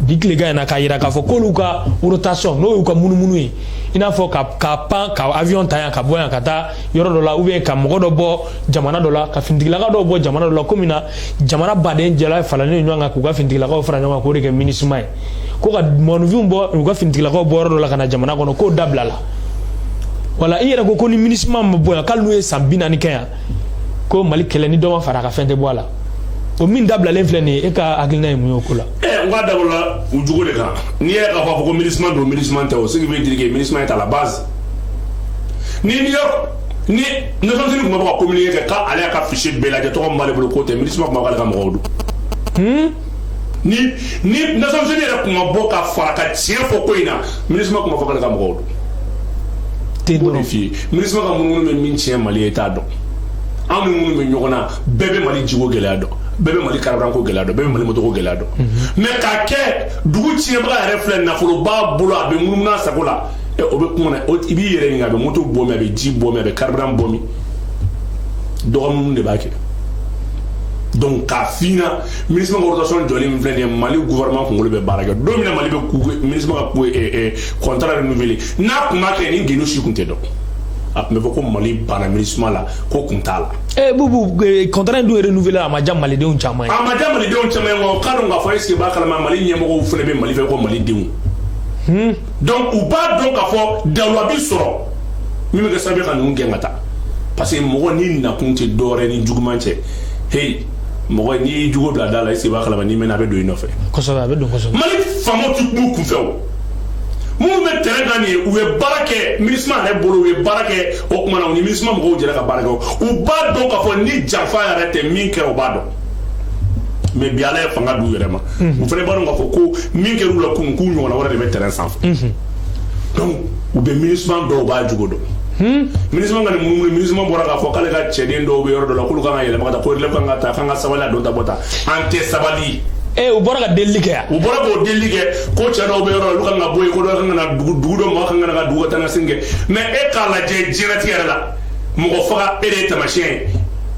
bi tilegan in na k'a yira k'a fɔ k'olu ka rotation, n'o y'u ka munumunu ye, i n'a fɔ ka pan ka avion ta yan ka bɔ yan ka taa yɔrɔ dɔ la, ou bien ka mɔgɔ dɔ bɔ jamana dɔ la, ka finitigilaka dɔw bɔ jamana dɔ la, komi na jamana baden jɛla faralen ɲɔgɔn kan k'u ka finitigilakaw fara ɲɔgɔn kan k'o de kɛ MINUSMA ye, ko ka mɔgɔninfinw bɔ, u ka finitigilakaw bɔ yɔrɔ dɔ la ka na jamana kɔnɔ, k'o dabila la. Wala i yɛrɛ ko ni MINUSMA ma bɔ yan, k'ale n'u ye san 40 kɛ yan, ko Mali kɛlɛ ni dɔ ma fara a ka fɛn tɛ bɔ a la. O min dabilalen filɛ nin ye, e ka hakilina ye mun ye o ko la? Ɛ, n k'a dabɔla u jugu de kan. N'i yɛrɛ k'a fɔ ko MINUSMA don, MINUSMA tɛ o, ce qui veut dire que MINUSMA est à la base. Ni New York ni Nations Unies tun bɛ bɔ ka communiqué kɛ k'ale y'a ka fichier bɛɛ lajɛ, tɔgɔ min b'ale bolo k'o tɛ, MINUSMA tun b'a fɔ k'ale ka mɔgɔw don. Ni Nations Unies yɛrɛ tun ma bɔ ka fara ka tiɲɛ fɔ ko in na, MINUSMA tun b'a fɔ k'ale ka mɔgɔw don. Ten B'o de dɔrɔn. f'i ye, MINUSMA ka munumunu bɛ min tiɲɛ Mali ye, i t'a dɔn. An ni minnu bɛ ɲɔgɔn na, bɛɛ bɛ Mali jiko gɛlɛya dɔn, bɛɛ bɛ Mali carburant ko gɛlɛya dɔn, bɛɛ bɛ Mali moto ko gɛlɛya dɔn. Mais k'a kɛ dugu tiɲɛbaga yɛrɛ filɛ, nafolo b'a bolo, a bɛ munumunu a sago la, ɛ, o bɛ kuma na, i b'i yɛrɛ ɲininka, a bɛ moto bɔ min, a bɛ ji bɔ min, a bɛ carburant bɔ min, dɔgɔninw de b'a kɛ. Donc k'a f'i ɲɛna, MINUSMA ka rotation jɔlen min filɛ nin ye, Mali gouvernement kunkolo bɛ baara kɛ. Don min na Mali bɛ ku MINUSMA ka ku contrat renouvelé, n'a kun ma kɛ, ni gundo si kun tɛ dɔn. A tun bɛ fɔ ko Mali banna MINUSMA la, ko kun t'a la. Eh Bubu, contrat in dun renouvelé, a ma diya malidenw caman ye. A ma diya malidenw caman ye, wa k'a dɔn k'a fɔ, est ce que b'a kalama, Mali ɲɛmɔgɔw fana bɛ Mali fɛ ko malidenw. Donc u b'a dɔn k'a fɔ daluya bi sɔrɔ min bɛ kɛ sababu ye ka ninnu gɛn ka taa, parce que mɔgɔ ni nakun tɛ dɔwɛrɛ ni juguman cɛ. Hey, mɔgɔ n'i y'i jugu bila da la, est ce que i b'a kalama, n'i mɛnna, a bɛ don i nɔfɛ. Kosɛbɛ, a bɛ don kosɛbɛ. Mali faamaw ti kuma u kunfɛ. O minnu bɛ terrain kan nin ye, u ye baara kɛ MINUSMA yɛrɛ bolo, u ye baara kɛ o tuma na, u ni MINUSMA mɔgɔw jɛra ka baara kɛ, u b'a dɔn k'a fɔ ni janfa yɛrɛ tɛ min kɛra, u b'a dɔn. Mais bi, Ala ye fanga d'u yɛrɛ ma, u fana b'a dɔn k'a fɔ ko min kɛra u la kunun, k'u ɲɔgɔnna wɛrɛ de bɛ terrain sanfɛ. Donc u bɛ MINUSMA dɔw b'a jugu dɔn. MINUSMA ka nin munumunu, MINUSMA bɔra k'a fɔ k'ale ka cɛden dɔw bɛ yɔrɔ dɔ la, k'olu kan ka yɛlɛma ka taa, ko relève kan ka ta, k'an ka sabali, a don ta bɔ ta, an tɛ sabali. U bɔra ka delili kɛ yan. U bɔra k'o delili kɛ ko cɛ dɔw bɛ yɔrɔ la, olu kan ka bɔ yen, ko dɔ kan ka na dugu, dugu dɔ mɔgɔ kan ka na ka dugu ka taa ka segin kɛ. Mais e k'a lajɛ, diɲɛlatigɛ yɛrɛ la, mɔgɔ faga, e de ye taamasiyɛn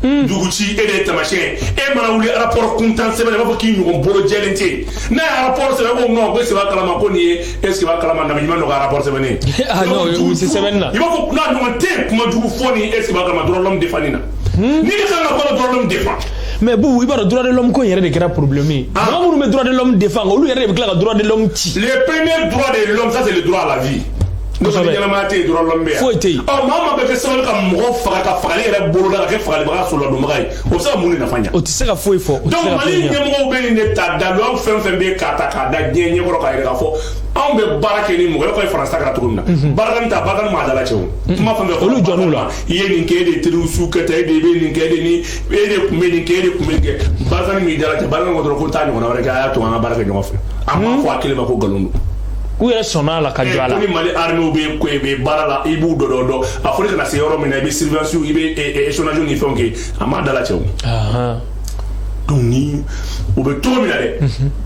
ye, dugu ci, e de ye taamasiyɛn ye. E mana wuli, rapport kuntan sɛbɛn, i b'a fɔ k'i ɲɔgɔn bolo jɛlen tɛ yen. N'a ye rapport sɛbɛn ko non, ko est-ce que b'a kalama ko nin ye, est-ce que b'a kalama nabi ɲuman dɔ ka rapport sɛbɛnnen ye? Ah non, u tɛ sɛbɛnni na. I b'a fɔ n'a ɲɔgɔn tɛ yen, kuma jugu fɔ ni est-ce que b'a kalama droit de l'homme défend nin na, ni de kan ka fɔ droit de l'homme défend. Mais Boubou, i b'a dɔn, droit de l'homme ko in yɛrɛ de kɛra problème ye. Mɔgɔ minnu bɛ droit de l'homme défend, olu yɛrɛ de bɛ tila ka droit de l'homme ci. Le premier droit de l'homme, ça, c'est le droit à la vie. N'o tɛ, ɲɛnamaya tɛ yen, droit de l'homme bɛ yan. Foyi tɛ yen. Ɔ, maa o maa bɛ kɛ sababu ka mɔgɔ faga, ka fagali yɛrɛ boloda, ka kɛ fagalibaga soladonbaga ye, o bɛ se ka mun de nafa ɲɛ? O tɛ se ka foyi fɔ. O tɛ Donc se ka Mali foyi ɲɛ. ɲɛmɔgɔw bɛ nin de ta, daluya fɛn fɛn bɛ yen, k'a ta k'a da diɲɛ ɲɛkɔrɔ, k'a yɛrɛ k'a fɔ anw bɛ baara kɛ ni mɔgɔ ye, ko ye Faransi ta kɛra cogo min na. Barkhane ta, Barkhane maa dala cɛ o kuma fɛn fɛn. Olu jɔn'u la. I ye nin kɛ, e de ye terroriste kɛ tan, e de bɛ nin kɛ, e de ni e de tun bɛ nin kɛ, e de tun bɛ nin kɛ. Barkhane m'i dala cɛ, Barkhane ko dɔrɔn ko n t'a ɲɔgɔnna wɛrɛ kɛ, a y'a to an ka baara kɛ ɲɔgɔn fɛ. An b'a fɔ a kelen ma ko nkalon don. U yɛrɛ sɔnna a la ka jɔ a la. Ko ni Mali armée bɛ ko bɛ baara la, i b'u dɔ dɔ dɔn, a fɔra ka na se yɔrɔ min na, i bɛ surveillance, i bɛ échange ni fɛnw kɛ, a m'a dala cɛ o. Donc ni u bɛ cogo min na dɛ,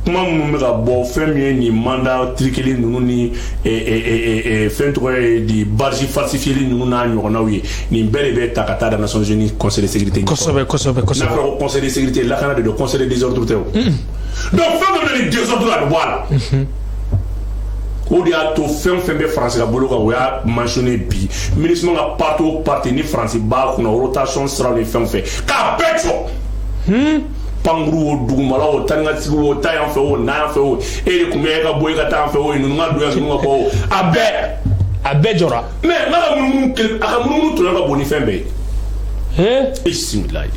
kuma minnu bɛ ka bɔ, fɛn min ye nin mandat truqué ninnu ni fɛn tɔgɔ ye di, barge falsifié ninnu n'a ɲɔgɔnnaw ye, nin bɛɛ de bɛ ta ka taa da Nations Unies Conseil de sécurité ɲɛkɔrɔ. Kosɛbɛ, kosɛbɛ, N'a kosɛbɛ. fɔra ko Conseil de sécurité, lakana de don, conseil de désordre tɛ o. Donc fɛn fɛn bɛ nin désordre, a bɛ bɔ a la. O de y'a to fɛn fɛn bɛ Faransi ka bolo kan, o y'a mentionné bi, MINUSMA ka parti o parti ni Faransi b'a kunna, rotation siraw ni fɛn fɛn, k'a bɛɛ jɔ, pankuru o, dugumala o, tani ka sigi o, taa yan fɛ o, na yan fɛ o, e de tun bɛ e ka bɔ, e ka taa yan fɛ o, ninnu ka don yan, ninnu ka bɔ o, a bɛɛ. A bɛɛ jɔra. Mais n'a ka munumunu kelen, a ka munumunu tɔɲɔ ka bon ni fɛn bɛɛ ye. Bisimilayi.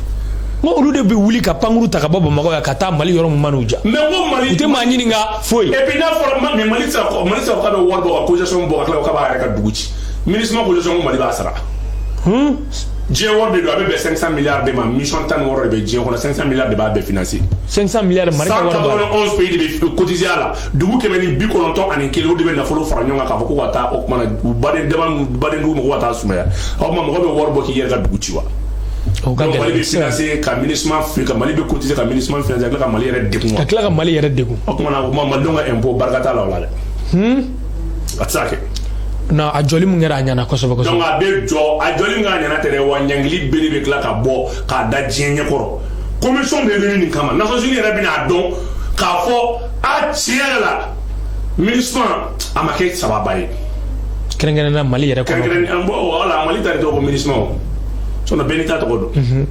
N ko olu de bɛ wuli ka pankuru ta ka bɔ Bamakɔ yan ka taa Mali yɔrɔ mun man'u ja. Mais ko Mali U tɛ maa ɲininka foyi. Et puis n'a fɔra mais Mali tɛ se ka, Mali tɛ se k'a bɛ wari bɔ ka cotisation bɔ ka tila k'a b'a yɛrɛ ka dugu ci. MINUSMA cotisation, ko Mali b'a sara. Diɲɛ wari de don, a bɛ bɛn 500 milliards de ma. Mission 16 de bɛ diɲɛ kɔnɔ, 500 milliards de b'a bɛɛ financer. 500 milliards, Mali ka wari b'a la. 191 pays de bɛ cotiser a la. Dugu 191, o de bɛ nafolo fara ɲɔgɔn kan k'a fɔ ko ka taa o kumana u baden dama, baden dugu mɔgɔw ka taa sumaya. O tuma mɔgɔ bɛ wari bɔ k'i yɛrɛ ka dugu ci wa? O ka Donc Mali gɛlɛn. bɛ financer ka MINUSMA ka Mali bɛ cotiser ka MINUSMA financer, ka tila ka Mali yɛrɛ degun wa? Ka tila ka Mali yɛrɛ degun. O kumana, o kuma malidenw ka impôt, barika t'a la o la dɛ. A tɛ se ka kɛ. Non, a jɔli mun kɛra, a ɲɛna kosɛbɛ kosɛbɛ. Donc a bɛ jɔ, a jɔli min k'a ɲɛna tɛ dɛ, wa ɲangili bere bɛ tila ka bɔ k'a da diɲɛ ɲɛkɔrɔ. Commission bɛ réuni nin kama, Nations Unies yɛrɛ bɛna a dɔn k'a fɔ a tiɲɛ yɛrɛ la, MINUSMA a ma kɛ sababa ye. Kɛrɛnkɛrɛnnenya Mali yɛrɛ kɔnɔ. Kɛrɛnkɛrɛn, bon voilà, Mali ta de tɔgɔ ko MINUSMA o, sinon bɛɛ n'i ta tɔgɔ don.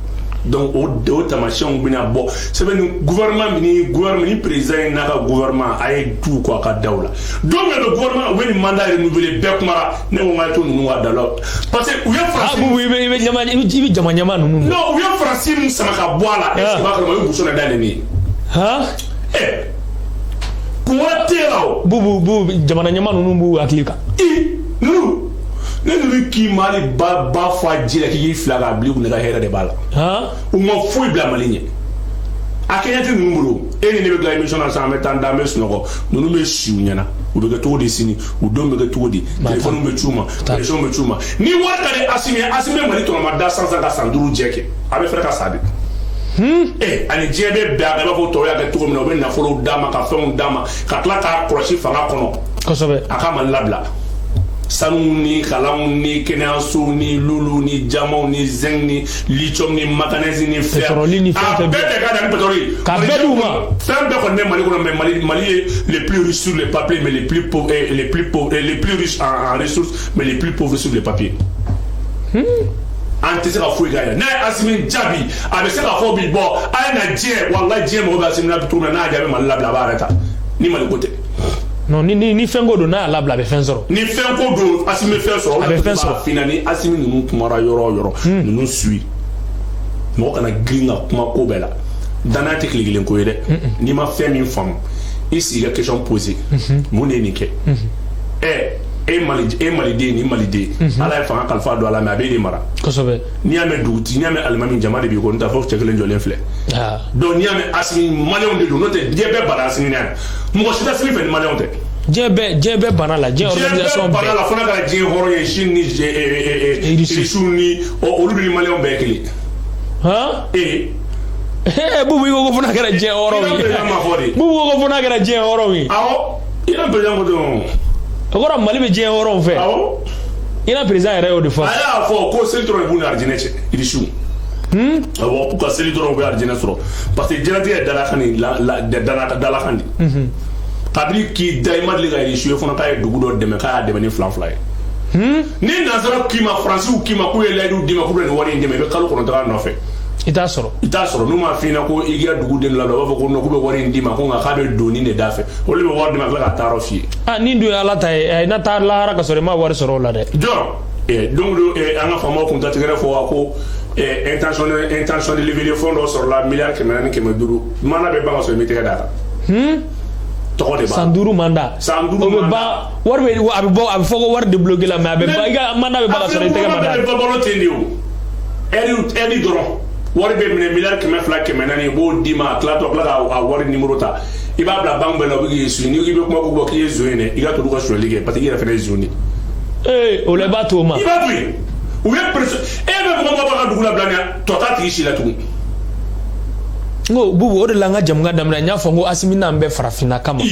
Donc o taamasiyɛnw bɛna bɔ sɛbɛn ni gouvernement ni gouvernement ni président ye n'a ka gouvernement a ye du ko a ka daw la. Don min na gouvernement u bɛ nin mandat renouveler, bɛɛ kumara, ne ko n k'a to ninnu ka da la parce que u ye Ah Faransi Boubou, i bɛ ɲama, i bɛ jama ɲama ninnu dɔn. Non, u ye Faransi min sama ka bɔ a la, est ce que b'a kalama, u ye bouchon de dayɛlɛ nin ye. Han. Ɛ, kun wɛrɛ t'e la o. Boubou, jamana ɲama ninnu b'u hakili kan. I ninnu, ne ninnu k'i ma hali ba ba fa ji la k'i k'i fila k'a bila i kun, ne ka hɛrɛ de b'a la. U ma foyi bila Mali ɲɛ, a kɛɲɛ tɛ ninnu bolo. E ni ne bɛ tila émission na sisan, an bɛ taa an da, an bɛ sunɔgɔ, ninnu bɛ si u ɲɛna, u bɛ kɛ cogo di sini, u denw bɛ kɛ cogo di, téléphone bɛ ci u ma, pression bɛ ci u ma. Ni wari ka di Asimi ye, Asimi bɛ Mali tɔnɔma da sisan ka san 5 jɛ kɛ, a bɛ fɛrɛ ka sa de. Ani diɲɛ bɛ bɛn a kan, i b'a fɔ tɔw y'a kɛ cogo min na, u bɛ nafolow d'a ma, ka fɛnw d'a ma, ka tila k'a kɔlɔsi fanga kɔnɔ. A ka Mali labila, sanu ni kalanw ni kɛnɛyasow ni lulu ni jamaw ni zinc ni lithium ni manganèse ni fer. Pétrole ni fɛn a fɛn bɛɛ tɛ k'a da ni pétrole ye. K'a bɛɛ d'u ma. Fɛn bɛɛ kɔni bɛ Mali kɔnɔ, mais Mali ye les plus riches sur le papier, mais les plus pauvres, les plus pauvres, les plus riches en ressources, mais les plus pauvres sur le papier. An tɛ se ka foyi k'a ye. N'a ye Asimi jaabi, a bɛ se k'a fɔ bi, bɔ a ye na diɲɛ, walahi diɲɛ mɔgɔ bɛ Asimi na cogo min na, n'a y'a jaabi Mali labila, a b'a yɛrɛ ta ni Mali ko tɛ. Non, ni fɛn ko don, n'a y'a labila, a bɛ fɛn sɔrɔ. Ni fɛn ko don, Asimi bɛ fɛn sɔrɔ. A bɛ fɛn sɔrɔ. Fina ni Asimi ninnu kumara yɔrɔ o yɔrɔ, ninnu suit, mɔgɔ kana girin ka kuma ko bɛɛ la. Danaya tɛ tile kelen ko ye dɛ. N'i ma fɛn min faamu, i sigi ka question poser: mun de ye nin kɛ? Ɛ, e Mali, e Maliden ni Maliden, Ala ye fanga kalifa don a la, mais a b'e de mara. N'i y'a mɛn dugutigi, n'i y'a mɛn alimami, jama de b'i kɔ, n t'a fɔ cɛ kelen jɔlen filɛ. Donc n'i y'a mɛn Asimi, maliyɛnw de don, n'o tɛ diɲɛ bɛɛ bada Asimi na yan, mɔgɔ si tɛ Asimi fɛ ni maliyɛnw tɛ. Diɲɛ bɛɛ banna la, diɲɛ organisation bɛɛ banna la, fo n'a kɛra diɲɛ hɔrɔn ye. Chine ni Irisiw ni olu ni Maliyɛnw bɛɛ ye kelen. Han. Ee. Bubu, i ko ko fo n'a kɛra diɲɛ hɔrɔn ye. Bubu ko ko fo n'a kɛra diɲɛ hɔrɔn ye. Awɔ, Iran président ko ten. O kɔrɔ, Mali bɛ diɲɛ hɔrɔnw fɛ. Awɔ. Iran président yɛrɛ y'o de fɔ. A y'a fɔ ko seli dɔrɔn de b'u ni arijinɛ cɛ, Irisiw. Awɔ, k'u ka seli dɔrɔn u bɛ arijinɛ sɔrɔ, parce que diɲɛlatigɛ ye dalakan de, dalakan de. Kabini k'i da, i ma deli ka Irisiw ye fana k'a ye dugu dɔ dɛmɛ, k'a y'a dɛmɛ ni fila fila ye. Ni nanzara k'i ma, Faransiw k'i ma k'u ye layidu d'i ma k'u bɛ nin wari in dɛmɛ, i bɛ kalo 9 a nɔfɛ. I t'a sɔrɔ. I t'a sɔrɔ. N'u m'a f'i ɲɛna ko i ka dugu den labila, u b'a fɔ ko non, k'u bɛ wari in d'i ma, ko nka k'a bɛ doni de da fɛ. Olu bɛ wari d'i ma, ka tila ka taa yɔrɔ f'i ye. Ah, nin dun ye Ala ta ye, n'a taa lahara ka sɔrɔ i ma wari sɔrɔ o la dɛ. Jɔn don o don, an ka faamaw kun ta tigɛrɛ fɔ ko intention de lever de fonds dɔ sɔrɔla, miliyari 400 500. Mana bɛ ban ka sɔrɔ i m'i tɛgɛ d'a kan. Tɔgɔ de b'a. San 5 mandat. San 5. O bɛ ban, wari bɛ, a bɛ bɔ, a bɛ fɔ ko wari débloqué la, mais a bɛ ban, i ka mandat bɛ ban ka sɔrɔ i tɛgɛ ma d'a kan. A bɛ balo ten de o. Ɛri dɔrɔn wari bɛ minɛ, miliyari 200, 400, i b'o d'i ma, a tilatɔ tila ka a wari numéro ta, i b'a bila banque bɛɛ la, u bɛ k'i suivi. N'i k'i bɛ kuma ko bɔ k'i ye zon ye dɛ, i ka t'olu ka sonyali kɛ, parce que i yɛrɛ fana ye zon de ye. Ee, o la i b'a to o ma. I b'a to yen, u ye pression e bɛ mɔgɔ mɔgɔ b'a ka dugu labila nin tɔ t'a tigi si la tugun. N ko Bubu, o de la n ka jamukan daminɛ, n y'a fɔ n ko Asimi n'an bɛ farafinna kama.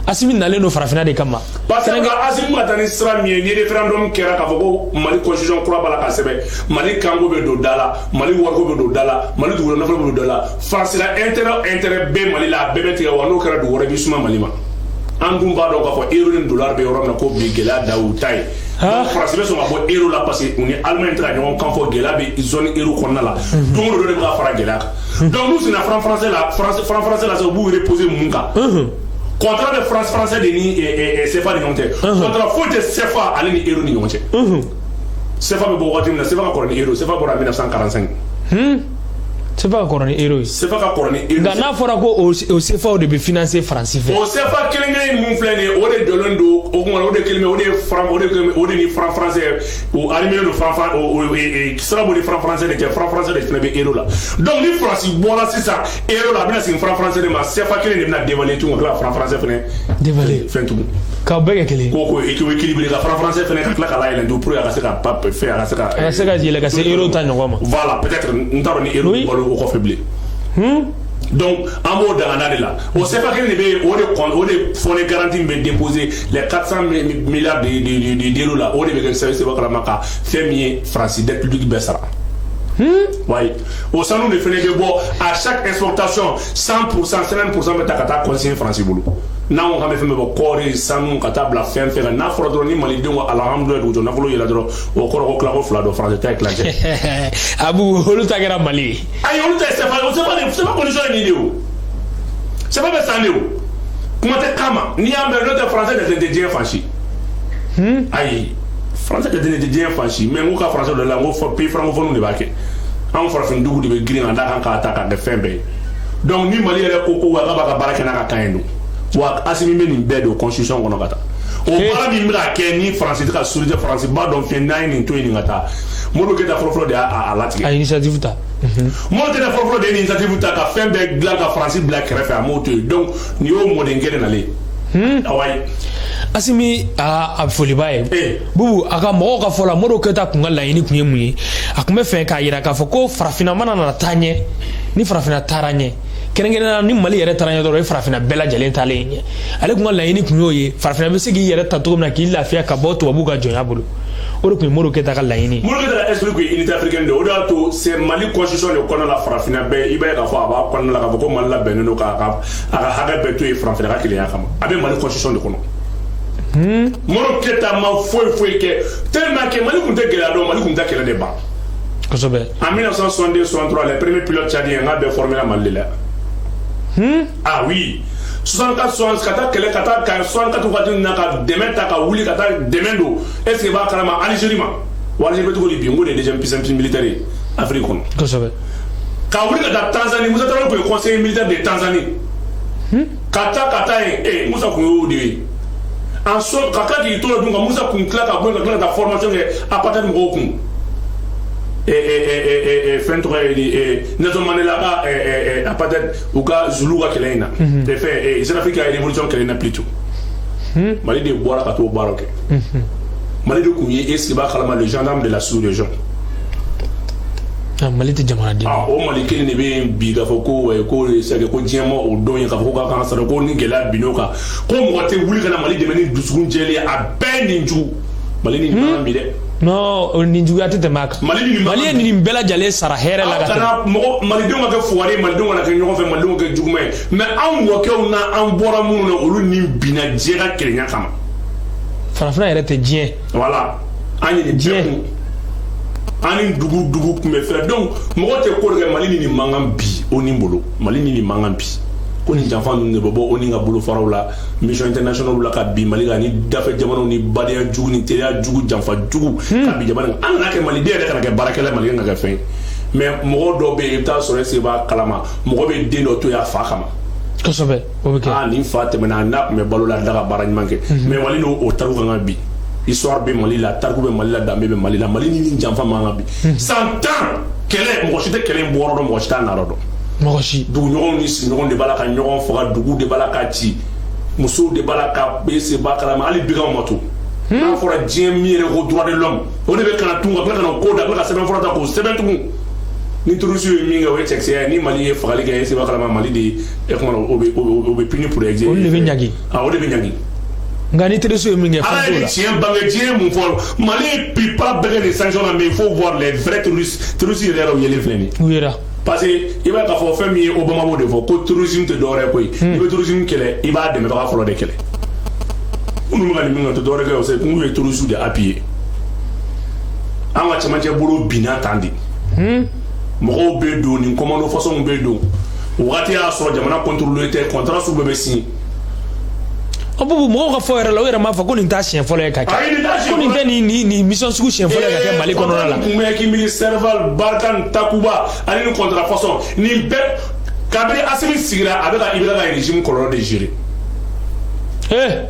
Asimi nalen don farafinna de kama. Parce que Asimi ka taa ni sira min ye, ni référendum kɛra k'a fɔ ko Mali constitution kura b'a la ka sɛbɛn, Mali kanko bɛ don da la, Mali wariko bɛ don da la, Mali dugukolo nafolo bɛ don da la, Faransi la intérêt bɛɛ Mali la, a bɛɛ bɛ tigɛ wa. N'o kɛra, dugu wɛrɛ bɛ suma Mali ma. An dun b'a dɔn k'a fɔ euro ni dollar bɛ yɔrɔ min na, ko bi gɛlɛya da u ta ye. Faransi bɛ sɔn ka bɔ euro la, parce que u ni Allemagne tɛ ka ɲɔgɔn kan fɔ, gɛlɛya bɛ zone euro kɔnɔna la. Don o don de bɛ ka fara gɛlɛya kan. Donc n'u sigina franc français la, franc français la sisan, u b'u reposer mun kan? Contrat bɛ franc français de ni CFA ni ɲɔgɔn cɛ. Contrat foyi tɛ CFA ale ni euro ni ɲɔgɔn cɛ. CFA bɛ bɔ waati min na, CFA ka kɔrɔ ni euro. CFA bɔra 1945. CFA ka kɔrɔ ni euro ye. CFA ka kɔrɔ ni euro. Nka n'a fɔra ko o CFAw de bɛ financer Faransi fɛ. O CFA kelen kelen mun filɛ nin ye, o de jɔlen don o kuma, o de kelen bɛ, o de ye franc, o de kelen, o de ni franc français o armé don, franc o sira b'o ni franc français de cɛ. Franc français de fana bɛ euro la. Donc ni Faransi bɔra sisan euro la, a bɛna segin franc français de ma. CFA kelen de bɛna dévaluer tugun, ka tila ka franc français fana dévaluer fɛn tugun. K'aw bɛɛ kɛ kelen. Ko équilibré, ka franc français fana ka tila ka layɛlɛn tugun, pour que a ka se ka fɛn, a ka se ka. A ka se ka yɛlɛ ka se euro ta ɲɔgɔn ma. Voilà, peut-être, n t'a dɔn ni euro balo o kɔfɛ bilen. Donc an b'o dangana de la. O CFA kelen de bɛ yen, o de kɔn, o de fonds de garantie min bɛ déposer les 400 milliards de d'euros la, o de bɛ kɛ sababu kalama ka fɛn min ye Faransi dette publique bɛɛ sara. Oui. O sanu de fana bɛ bɔ à chaque exportation, 100%, 50% bɛ ta ka taa consigner Faransi bolo. N'an ko k'an bɛ fɛn bɛɛ bɔ, kɔɔri, sanu, ka taa bila fɛn fɛn kan, n'a fɔra dɔrɔn ni malidenw ko alhamdulilayi, dugujɔ nafolo yɛlɛ dɔrɔn, o kɔrɔ ko tilako fila don, Faransi ta ye tilancɛ. Abu, olu ta kɛra Mali ye. Ayi, olu ta ye CFA, o CFA de, CFA condition ye nin de ye. O CFA bɛ san de, o kuma tɛ kama n'i y'a mɛn, n'o tɛ Faransi jate tɛ diɲɛ fan si. Ayi, Faransi jate tɛ diɲɛ fan si. Mais n ko ka Faransi dɔ la, n ko pays francophone de b'a kɛ, anw farafin dugu de bɛ girin ka da kan k'a ta k'a kɛ fɛn bɛɛ ye. Donc ni Mali yɛrɛ ko ko wa k'a b'a ka baara kɛ n'a ka kan ye don wa, Asimi bɛ nin bɛɛ don constitution kɔnɔ ka taa. O baara min bɛ ka kɛ ni Faransi tɛ ka surujɛ, Faransi b'a dɔn fɛn n'an ye nin to yen nin ka taa. Modibo Keyita fɔlɔfɔlɔ de y'a latigɛ. A initiative ta. Modibo Keyita fɔlɔfɔlɔ de ye initiative ta ka fɛn bɛɛ dilan ka Faransi bila kɛrɛfɛ, a m'o to yen. Donc nin y'o mɔdenkɛ de nalen ye. Awa. Asimi a foliba ye. Bubu, a ka mɔgɔw ka fɔ la, Modibo Keyita kun ka laɲini kun ye mun ye? A kun bɛ fɛ k'a yira k'a fɔ ko farafinna mana nana taa ɲɛ, ni farafinna taara ɲɛ, kɛrɛnkɛrɛnnenya ni Mali yɛrɛ taara ɲɛ dɔrɔn, o ye farafinna bɛɛ lajɛlen taalen ɲɛ. Ale kun ka laɲini kun y'o ye, farafinna bɛ se k'i yɛrɛ ta cogo min na, k'i lafiya ka bɔ tubabuw ka jɔnya bolo. O de tun ye Modibo Keyita ka laɲini ye. Modibo Keyita ka esprit kun ye unité africaine de ye. O de y'a to c'est Mali constitution de kɔnɔna la, farafinna bɛɛ, i b'a ye k'a fɔ a b'a kɔnɔna la k'a fɔ ko Mali labɛnnen don k'a ka a ka hakɛ bɛɛ to yen farafinna ka kelenya kama. A bɛ Mali constitution de kɔnɔ. Modibo Keyita ma foyi foyi kɛ, tellement que Mali tun tɛ gɛlɛya dɔn, Mali tun tɛ kɛlɛ de ban. En 1962-63, les premiers pilotes tchadiens, n k'a bɛɛ formé la Mali de la. Ah oui, 64 60 ka taa kɛlɛ, ka taa ka 64 waati ninnu na, ka dɛmɛ ta ka wuli ka taa dɛmɛ don. Est ce que i b'a kalama Algérie ma wa? Algérie bɛ cogo di bi? N ko de ye deuxième puissance militaire ye Afrique kɔnɔ. Ka wuli ka taa Tanzanie, Musa Traoré tun ye conseiller militaire de Tanzanie. Ka taa yen, Musa kun y'o de ye. En somme, ka tila k'i to la dun, ka Musa kun tila ka bɔ yen, ka tila ka taa formation kɛ apartheid mɔgɔw kun. Fɛn tɔgɔ ye di, Nelson Mandela ka apartheid, u ka Zulu ka kɛlɛ in na, fɛn Sud-Afrique ka révolution kɛlɛ in na plutôt. Mali de bɔra ka t'o baaraw kɛ. Mali de tun ye, e b'a kalama, le gendarme de la sous-région. Ah, Mali tɛ jamanaden. Ah, o Mali kelen de bɛ yen bi k'a fɔ ko ko c'est ko diɲɛ ma o dɔn ye, k'a fɔ ko k'a kan sara, ko ni gɛlɛya binn'o kan, ko mɔgɔ tɛ wuli ka na Mali dɛmɛ ni dusukun jɛlen ye. A bɛɛ nin jugu, Mali ni nin bi dɛ. Non, nin juguya tɛ tɛmɛ a kan. Mali ni nin. Mali ye nin bɛɛ lajɛlen sara hɛrɛ la ka tɛmɛ. Kana mɔgɔ, malidenw ka kɛ fugari ye, malidenw kana kɛ ɲɔgɔn fɛ, malidenw ka kɛ juguman ye, mais an mɔkɛw n'an bɔra minnu na, olu ni binna diɲɛ ka kelenya kama. Farafinna yɛrɛ tɛ, diɲɛ. Voilà, an ye nin bɛɛ kun, an ni dugu dugu tun bɛ fɛrɛ. Donc mɔgɔ tɛ ko dɔ kɛ, Mali ni nin mankan bi o ni bolo, Mali ni nin mankan bi, ko nin janfa ninnu de bɛ bɔ o ni ka bolofaraw la, mission internationale la, ka bin Mali kan, ni dafɛ jamanaw ni badenya jugu ni teriya jugu, janfa jugu ka bin jamana kan. An kana kɛ maliden yɛrɛ kana kɛ baarakɛla, maliden ka kɛ fɛn ye. Mais mɔgɔ dɔw bɛ yen, i bɛ taa sɔrɔ, est-ce que i b'a kalama, mɔgɔ bɛ den dɔ to yen a fa kama. Kosɛbɛ, o bɛ kɛ. Aa, nin fa tɛmɛna, n'a tun bɛ balo la, da ka baara ɲuman kɛ. Mais Mali n'o o tariku kan ka bi, histoire bɛ Mali la, tariku bɛ Mali la, danbe bɛ Mali la. Mali ni nin janfa man kan bi. San 10 kɛlɛ, mɔgɔ si tɛ kɛlɛ in bɔyɔrɔ dɔn, mɔgɔ si t'a nara dɔn. Mɔgɔ si. Duguɲɔgɔnw ni sigiɲɔgɔnw de b'a la ka ɲɔgɔn faga, dugu de b'a la ka ci, musow de b'a la ka ese ba kalama, hali baganw ma to. N'a fɔra diɲɛ min yɛrɛ ko droit de l'homme, o de bɛ kana tun ka tila ka na o ko da, tila ka sɛbɛn fura ta k'o sɛbɛn tugun. Ni terroriste ye min kɛ, o ye cɛkisɛya ye. Ni Mali ye fagali kɛ, ese ba kalama, Mali de e kuma o bɛ o bɛ puni pour exil. Olu de bɛ ɲangi. Ah, o de bɛ ɲangi. Nka ni terroriste ye min kɛ, Ala fɛn t'o ye la. Tiɲɛ bange, diɲɛ ye mun fɔ? Mali ye pripara bɛɛ kɛ nin sanction na, mais il faut voir les vrais terroristes. Terroristes yɛrɛ yɛrɛ, u yelen filɛ nin ye. U yera. Parce que i b'a ye k'a fɔ fɛn min ye, Obama b'o de fɔ ko terrorisme tɛ dɔwɛrɛ ye koyi. I bɛ terrorisme kɛlɛ, i b'a dɛmɛbaga fɔlɔ de kɛlɛ. Minnu bɛ ka nin min kɛ, o tɛ dɔwɛrɛ kɛ, o c'est k'u ye terroristes de appuyer. An ka cɛmancɛ bolo binna tan de. Mɔgɔw bɛ don nin commando façon bɛ don, o wagati y'a sɔrɔ jamana contrôlé tɛ, contrat sugu bɛɛ bɛ signé. Ɔ Bubu, mɔgɔw ka fɔ yɛrɛ la, u yɛrɛ m'a fɔ ko nin t'a siɲɛ fɔlɔ ye ka kɛ. Ayi, nin t'a siɲɛ Ko nin fɔlɔ. tɛ nin mission sugu siɲɛ fɔlɔ ye ka kɛ Mali kɔnɔna la. Kun bɛ k'i miiri Serval, Barkhane, Takuba ani ni contrat façon nin bɛɛ, kabini Assimi sigira, a bɛ ka IBK ka régime kɔlɔlɔ de gérer. Eh,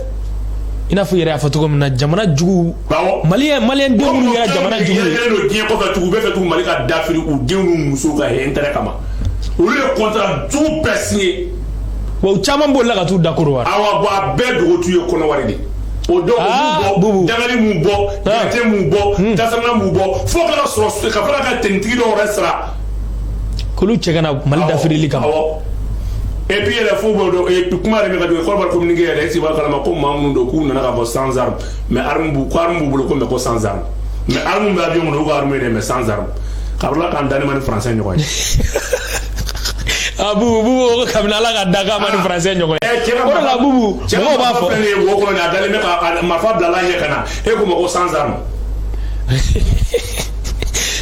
i n'a fɔ i yɛrɛ y'a fɔ cogo min na, jamana jugu. Awɔ. Maliyɛn den minnu kɛra jamana jugu ye. Yɛrɛ don diɲɛ kɔfɛ tugun, u bɛ fɛ tugun Mali ka dafiri u denw n'u musow ka intérêt kama. Olu ye contrat jugu bɛɛ signé. Wa u caman bolila ka t'u da Côte d'Ivoire. Awa, bɔn, a bɛɛ dogo tu ye Kɔnɔwari de. O dɔw Ah, o b'u Bubu. bɔ, dangali m'u bɔ, jate m'u bɔ, tasarana m'u bɔ, fo ka sɔrɔ ka tila ka tenitigi dɔw yɛrɛ sara. K'olu cɛ ka na Mali dafirili kama. Awɔ. Et puis yɛrɛ fo b'o dɔn, et puis kuma yɛrɛ min ka jugu, Kɔrɔbɔrɔ communiqué yɛrɛ, est-ce que b'a kalama ko maa minnu don, k'u nana k'a fɔ sans arme, mais arme b'u, ko arme b'u bolo ko, mais ko sans arme, mais arme bɛ avion kɔnɔ, u ka arme yɛrɛ, mais sans arme, ka tila k'an dani ma ni français ɲɔgɔn ye. Ah Bubu, Bubu, kabini Ala ka da k'a ma ni français ɲɔgɔn ye. Cɛ ka O de la Bubu, cɛ ka mɔgɔw b'a marifa fɔ. filɛ nin ye wo kɔnɔ nin, a dalen bɛ ka marifa bila la ɲɛ ka na, e ko ma ko sans arme.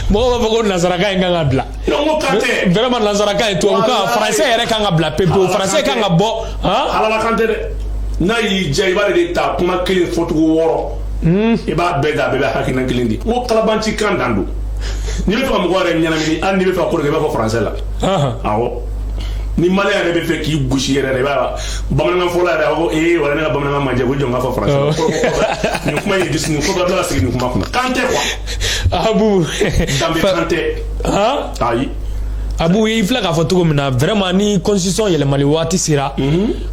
Mɔgɔw b'a fɔ ko nansarakan in kan ka bila. Non, n ko kan tɛ. Vraiment, nansarakan in, tubabukan, Walahi. français yɛrɛ kan ka bila pewu pewu, français kan ka bɔ han. Halala kan tɛ dɛ. N'a y'i diya, i b'ale de ta kuma kelen fɔcogo wɔɔrɔ, i b'a bɛɛ da, a bɛɛ bɛ hakilina kelen di. N ko kalabanci kan dan don. N'i bɛ fɛ ka mɔgɔ yɛrɛ ɲɛnamini, hali n'i bɛ fɛ ka ko dɔ kɛ, i b'a fɔ français la. Awɔ, ni malien yɛrɛ bɛ fɛ k'i gosi yɛrɛ yɛrɛ, i b'a bamanankan fɔla yɛrɛ, a b'a fɔ ee, wala ne ka bamanankan ma jɛ ko jɔn k'a fɔ français la. Nin kuma in ye nin ko ka tila ka segin nin kuma kunna, kan tɛ quoi. Ah Bubu. Danbe kan tɛ. Han. Ayi. Abu, i filɛ k'a fɔ cogo min na, vraiment, ni constitution yɛlɛmali waati sera,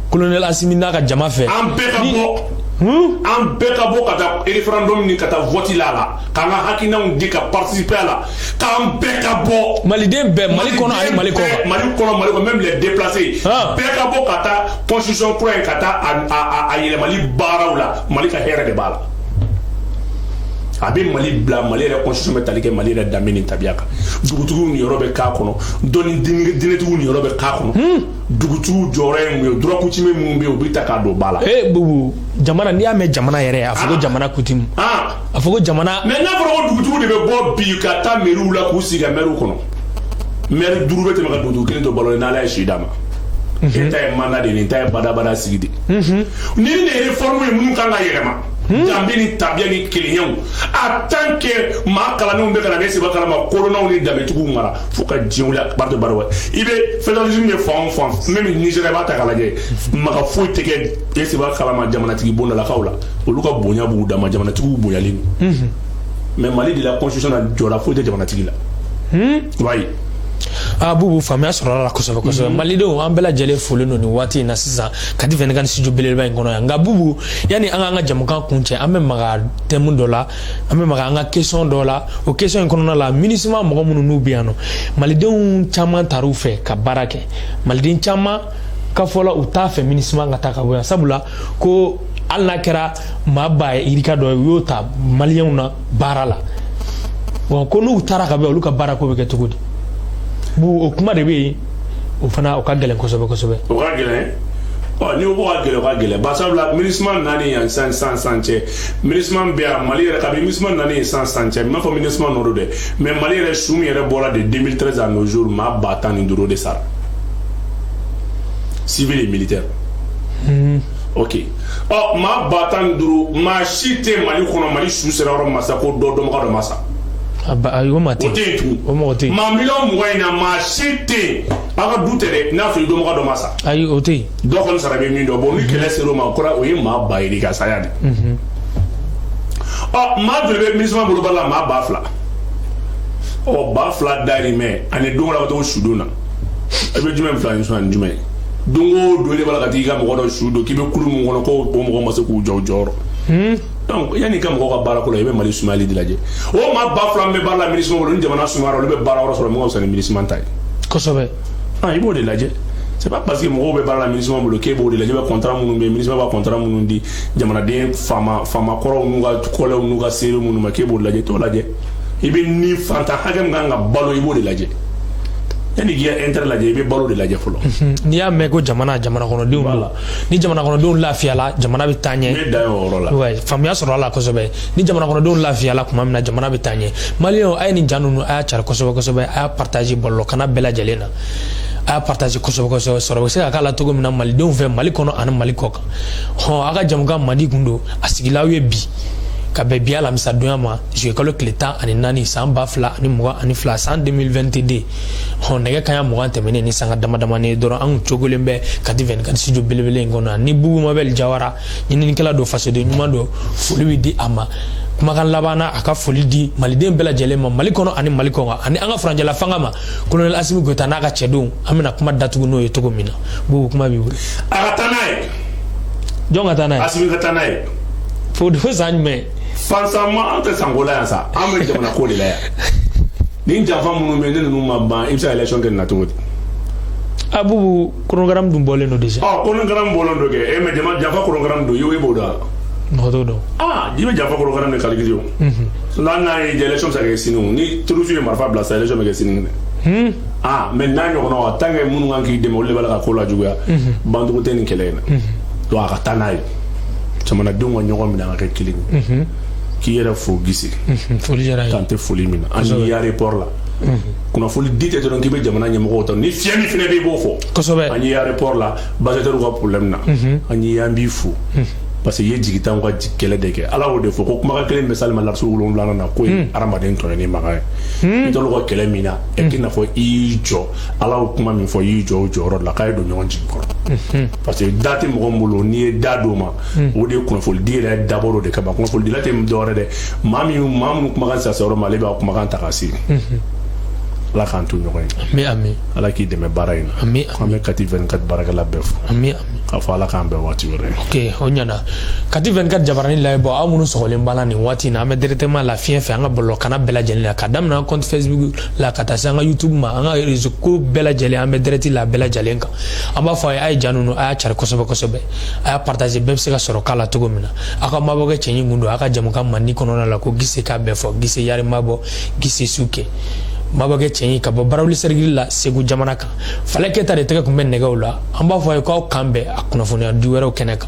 colonel Assimi n'a ka jama fɛ. An bɛɛ ka bɔ, an bɛɛ ka bɔ ka taa référendum ni ka taa vote la a la, k'an ka hakilinaw di, ka participer a la, k'an bɛɛ ka bɔ. Maliden bɛɛ, Mali kɔnɔ ani Mali kɔkan. Mali kɔnɔ, Mali kɔnɔ, même les déplacés. Ah. Bɛɛ ka bɔ ka taa constitution kura in, ka taa a yɛlɛmali baaraw la. Mali ka hɛrɛ de b'a la. A bɛ Mali bila, Mali yɛrɛ constitution bɛ tali kɛ Mali yɛrɛ danbe ni tabiya kan. Dugutigiw niyɔrɔ bɛ k'a kɔnɔ, dɔnni diinɛtigiw niyɔrɔ bɛ k'a kɔnɔ. Dugutigiw jɔyɔrɔ ye mun ye? Droit coutumier minnu bɛ yen, u bɛ ta k'a don ba la. Eh Bubu, jamana, n'i y'a mɛn jamana yɛrɛ, a fɔ ko jamana coutume. A fɔ ko jamana. Mais n'a fɔra ko dugutigiw de bɛ bɔ bi ka taa mairie la k'u sigi ka maire kɔnɔ, maire duuru bɛ tɛmɛ ka dugutigi kelen to balo ye, n'Ala ye si d'a ma. E ta ye mandat de ye, nin ta ye badabada sigi de. Ni nin ye réforme ye minnu kan ka yɛlɛma, danbe ni tabiya ni kelenyaw, a tant que maa kalannenw bɛ ka na ne seba kalama, kolonnaw ni danbetigiw mara fo ka diɲɛ wuli, a baara tɛ baara wa. I bɛ fédéralisme ye fan o fan, même Nigeria, i b'a ta k'a lajɛ, maga foyi tɛ kɛ e seba kalama jamanatigi bondalakaw la, olu ka bonya b'u dama, jamanatigiw bonyalen don. Mais Mali de la, constitution na, jɔda foyi tɛ jamanatigi la, wayi. Aa Bubu, faamuya sɔrɔla la kosɛbɛ kosɛbɛ. Malidenw, an bɛɛ lajɛlen folen don nin waati in na sisan Kati 24 studio belebeleba in kɔnɔ yan. Nka Bubu, yanni an k'an ka jamukan kun cɛ, an bɛ maga thème dɔ la, an bɛ maga an ka question dɔ la. O question in kɔnɔna la, MINUSMA mɔgɔ minnu n'u bɛ yan nɔ, malidenw caman taar'u fɛ ka baara kɛ. Maliden caman ka fɔ la, u t'a fɛ MINUSMA ka taa ka bɔ yan, sabula ko hali n'a kɛra maa ba yirika dɔ ye, u y'o ta maliyɛnw na baara la. Bon, ko n'u taara ka bɔ yan, olu ka baara ko bɛ kɛ cogo di? Bu, o kuma de bɛ yen, o fana o ka gɛlɛn kosɛbɛ kosɛbɛ. O ka gɛlɛn. Ɔ, ni o ko ka gɛlɛn, o ka gɛlɛn, barisabula MINUSMA nani yan sisan sisan sisan cɛ, MINUSMA bɛ yan Mali yɛrɛ, kabini MINUSMA nani yen sisan sisan cɛ, n m'a fɔ MINUSMA nɔ don dɛ, mais Mali yɛrɛ su min yɛrɛ bɔra de 2013 à nos jours, maa 15 000 de sara, civil et militaire. Ok, ɔ, maa 15 000, maa si tɛ Mali kɔnɔ, Mali su sera yɔrɔ min ma sa, ko dɔ dɔnbaga dɔ ma sa. Ayi, o maa tɛ O tɛ yen tugun. O mɔgɔ tɛ yen. Maa miliyɔn 20 in na, maa si tɛ yen, aw ka du tɛ dɛ, n'a sɔrɔ i dɔnbaga dɔ ma sa. Ayi, o tɛ yen. Dɔ kɔni sara bɛ min dɔn. Bon, ni kɛlɛ ser'o ma, o kɔrɔ o ye maa ba yiri ka saya de. Ɔ, maa joli bɛ MINUSMA bolo baara la? Maa 2000. Ɔ, 2000 dahirimɛ ani don wɛrɛ ka t'o su don na, i bɛ jumɛn fila ni sɔn ani jumɛn ye? Don o don, e de b'a la ka t'i ka mɔgɔ dɔ su don k'i bɛ kulu min kɔnɔ, ko o mɔgɔ ma se k'u jɔ u jɔyɔrɔ. Donc yanni i ka mɔgɔw ka baara ko la, i bɛ Mali sumayali de lajɛ. O maa 2000 min bɛ baara la MINUSMA bolo, ni jamana sumayara, olu bɛ baara wɛrɛ sɔrɔ min ka fisa ni MINUSMA ta ye. Ah, i b'o de lajɛ. C'est pas parce que mɔgɔw bɛ baara la MINUSMA bolo k'e b'o de lajɛ. I bɛ contrat minnu bɛ yen, MINUSMA b'a contrat minnu di jamanaden faama faama kɔrɔw n'u ka kɔlɛw n'u ka seere minnu ma, k'e b'o lajɛ, t'o lajɛ. I bɛ ni fantan hakɛ min kan ka balo, i b'o de lajɛ. Yanni k'i ka intérêt lajɛ, i bɛ balo de lajɛ fɔlɔ. N'i y'a mɛn ko jamana, jamana kɔnɔdenw don. Ni jamana kɔnɔdenw lafiyala, jamana bɛ taa ɲɛ. N bɛ dan yen o yɔrɔ la. Ouais, faamuya sɔrɔ a la kosɛbɛ. Ni jamana kɔnɔdenw lafiyala tuma min na, jamana bɛ taa ɲɛ. Maliyɛnw, a ye nin ja ninnu, a y'a cari kosɛbɛ kosɛbɛ, a y'a partage bɔlɔlɔ bɛɛ lajɛlen na, a y'a partage kosɛbɛ kosɛbɛ. Sɔrɔ bɛ se ka k'a la cogo min na malidenw fɛ, Mali kɔnɔ ani Mali kɔ kan. Hɔn, a ka jamukan mandi kun don, a sigila aw ye bi ka bɛn bi alamisa donya ma, juillet kalo tile 14, san 2022, san 2022. Hɔn, nɛgɛ kaɲa 20 tɛmɛnen ni sanga dama damani ye dɔrɔn, an kun cogolen bɛ Kati 24 studio belebele in kɔnɔ ni Bubu Mabɛl Jawara, ɲininikɛla don, fasoden ɲuman don. Foli bɛ di a ma. Kumakan laban na, a ka foli di maliden bɛɛ lajɛlen ma, Mali kɔnɔ ani Mali kɔ kan, ani an ka furancɛla fanga ma, colonel Asimi Goyita n'a ka cɛdenw. An bɛna kuma datugu n'o ye cogo min na. Bubu, kuma b'i bolo. A ka taa n'a ye. Jɔn ka taa n'a ye? Asimi ka taa n'a ye. Fo san jumɛn? Fansanma, an tɛ sanko la yan sa, an bɛ jamana ko de la yan. Nin janfa minnu bɛ yen, ne ninnu ma ban, i bɛ se ka élection kɛ nin na cogo di? A Bubu, chronogramme dun bɔlen don déjà. Ɔ, chronogramme bɔlen don kɛ, e mais jama janfa chronogramme don, i b'o dɔn wa? Mɔgɔ t'o dɔn. Ah, i bɛ janfa chronogramme de calculer o. Sinon hali n'a ye élection bɛ se ka kɛ sini o, ni terroriste ye marifa bila sisan, élection bɛ kɛ sini dɛ. Ah, mais n'a ɲɔgɔnna, en tant que minnu kan k'i dɛmɛ, olu de b'a la ka ko lajuguya. Bancogo tɛ nin kɛlɛ in na. Donc a ka taa n'a ye. Jamanadenw ka ɲɔgɔn minɛ, an ka kɛ kelen ye. K'i yɛrɛ fo, Gise. Foli diyara n ye. K'an tɛ foli min na. An y'i aéroport la. Kunnafoni di tɛ dɔrɔn k'i bɛ jamana ɲɛmɔgɔw ta, ni fiɲɛ min fana bɛ yen, i b'o fɔ. An y'i aéroport la, Basateriw ka problème na. An y'i, an b'i fo. Parce que i ye jigitanw ka kɛlɛ de kɛ. Ala y'o de fɔ ko kumakan kelen bɛ s'ale ma lariso wolonwulanan na, k'o ye hadamaden tɔɲɔni mankan ye. I t'olu ka kɛlɛ min na, e k'i n'a fɔ i y'i jɔ, Ala y'o kuma min fɔ, i y'i jɔ o jɔyɔrɔ de la, k'a ye don ɲɔgɔn jigi kɔrɔ. Parce que da tɛ mɔgɔ min bolo, n'i ye da d'o ma, o de ye kunnafoni di yɛrɛ dabɔra o de kama. Kunnafonidila tɛ dɔwɛrɛ dɛ, maa min maa minnu kumakan sera yɔrɔ ma, ale b'a kumakan ta k'a se. Ala k'an to ɲɔgɔn ye. Ami, ami. Ala k'i dɛmɛ baara in na. Ami. An bɛ Kati 24 baarakɛla bɛɛ fo. Ami, ami. K'a fɔ Ala k'an bɛn waati wɛrɛ. Ok, o ɲɛna. Kati 24 jabarani lajɛ bɔ, aw minnu sɔgɔlen b'a la nin waati in na, an bɛ directement la fiɲɛ fɛ an ka bɔlɔlɔkana bɛɛ lajɛlen la, ka daminɛ an compte Facebook la ka taa se an ka YouTube ma, an ka réseau ko bɛɛ lajɛlen, an bɛ direct la bɛɛ lajɛlen kan. An b'a fɔ a ye, a ye ja ninnu, a y'a cari kosɛbɛ kosɛbɛ, a y'a partager, bɛɛ bɛ se ka sɔrɔ k'a la cogo min na. Aw ka mabɔ kɛ cɛɲi kun don aw ka jamukan mandi kɔnɔna la, ko Gise k'a bɛɛ fɔ, Gise yari mabɔ, Gise su kɛ mabɔkɛ cɛɲi ka bɔ Barawuli sɛrigili la, Segu jamana kan. Falɛ Kɛta de tɛgɛ kun bɛ nɛgɛw la. An b'a fɔ a ye k'aw kan bɛn a kunnafoniya du wɛrɛw kɛnɛ kan.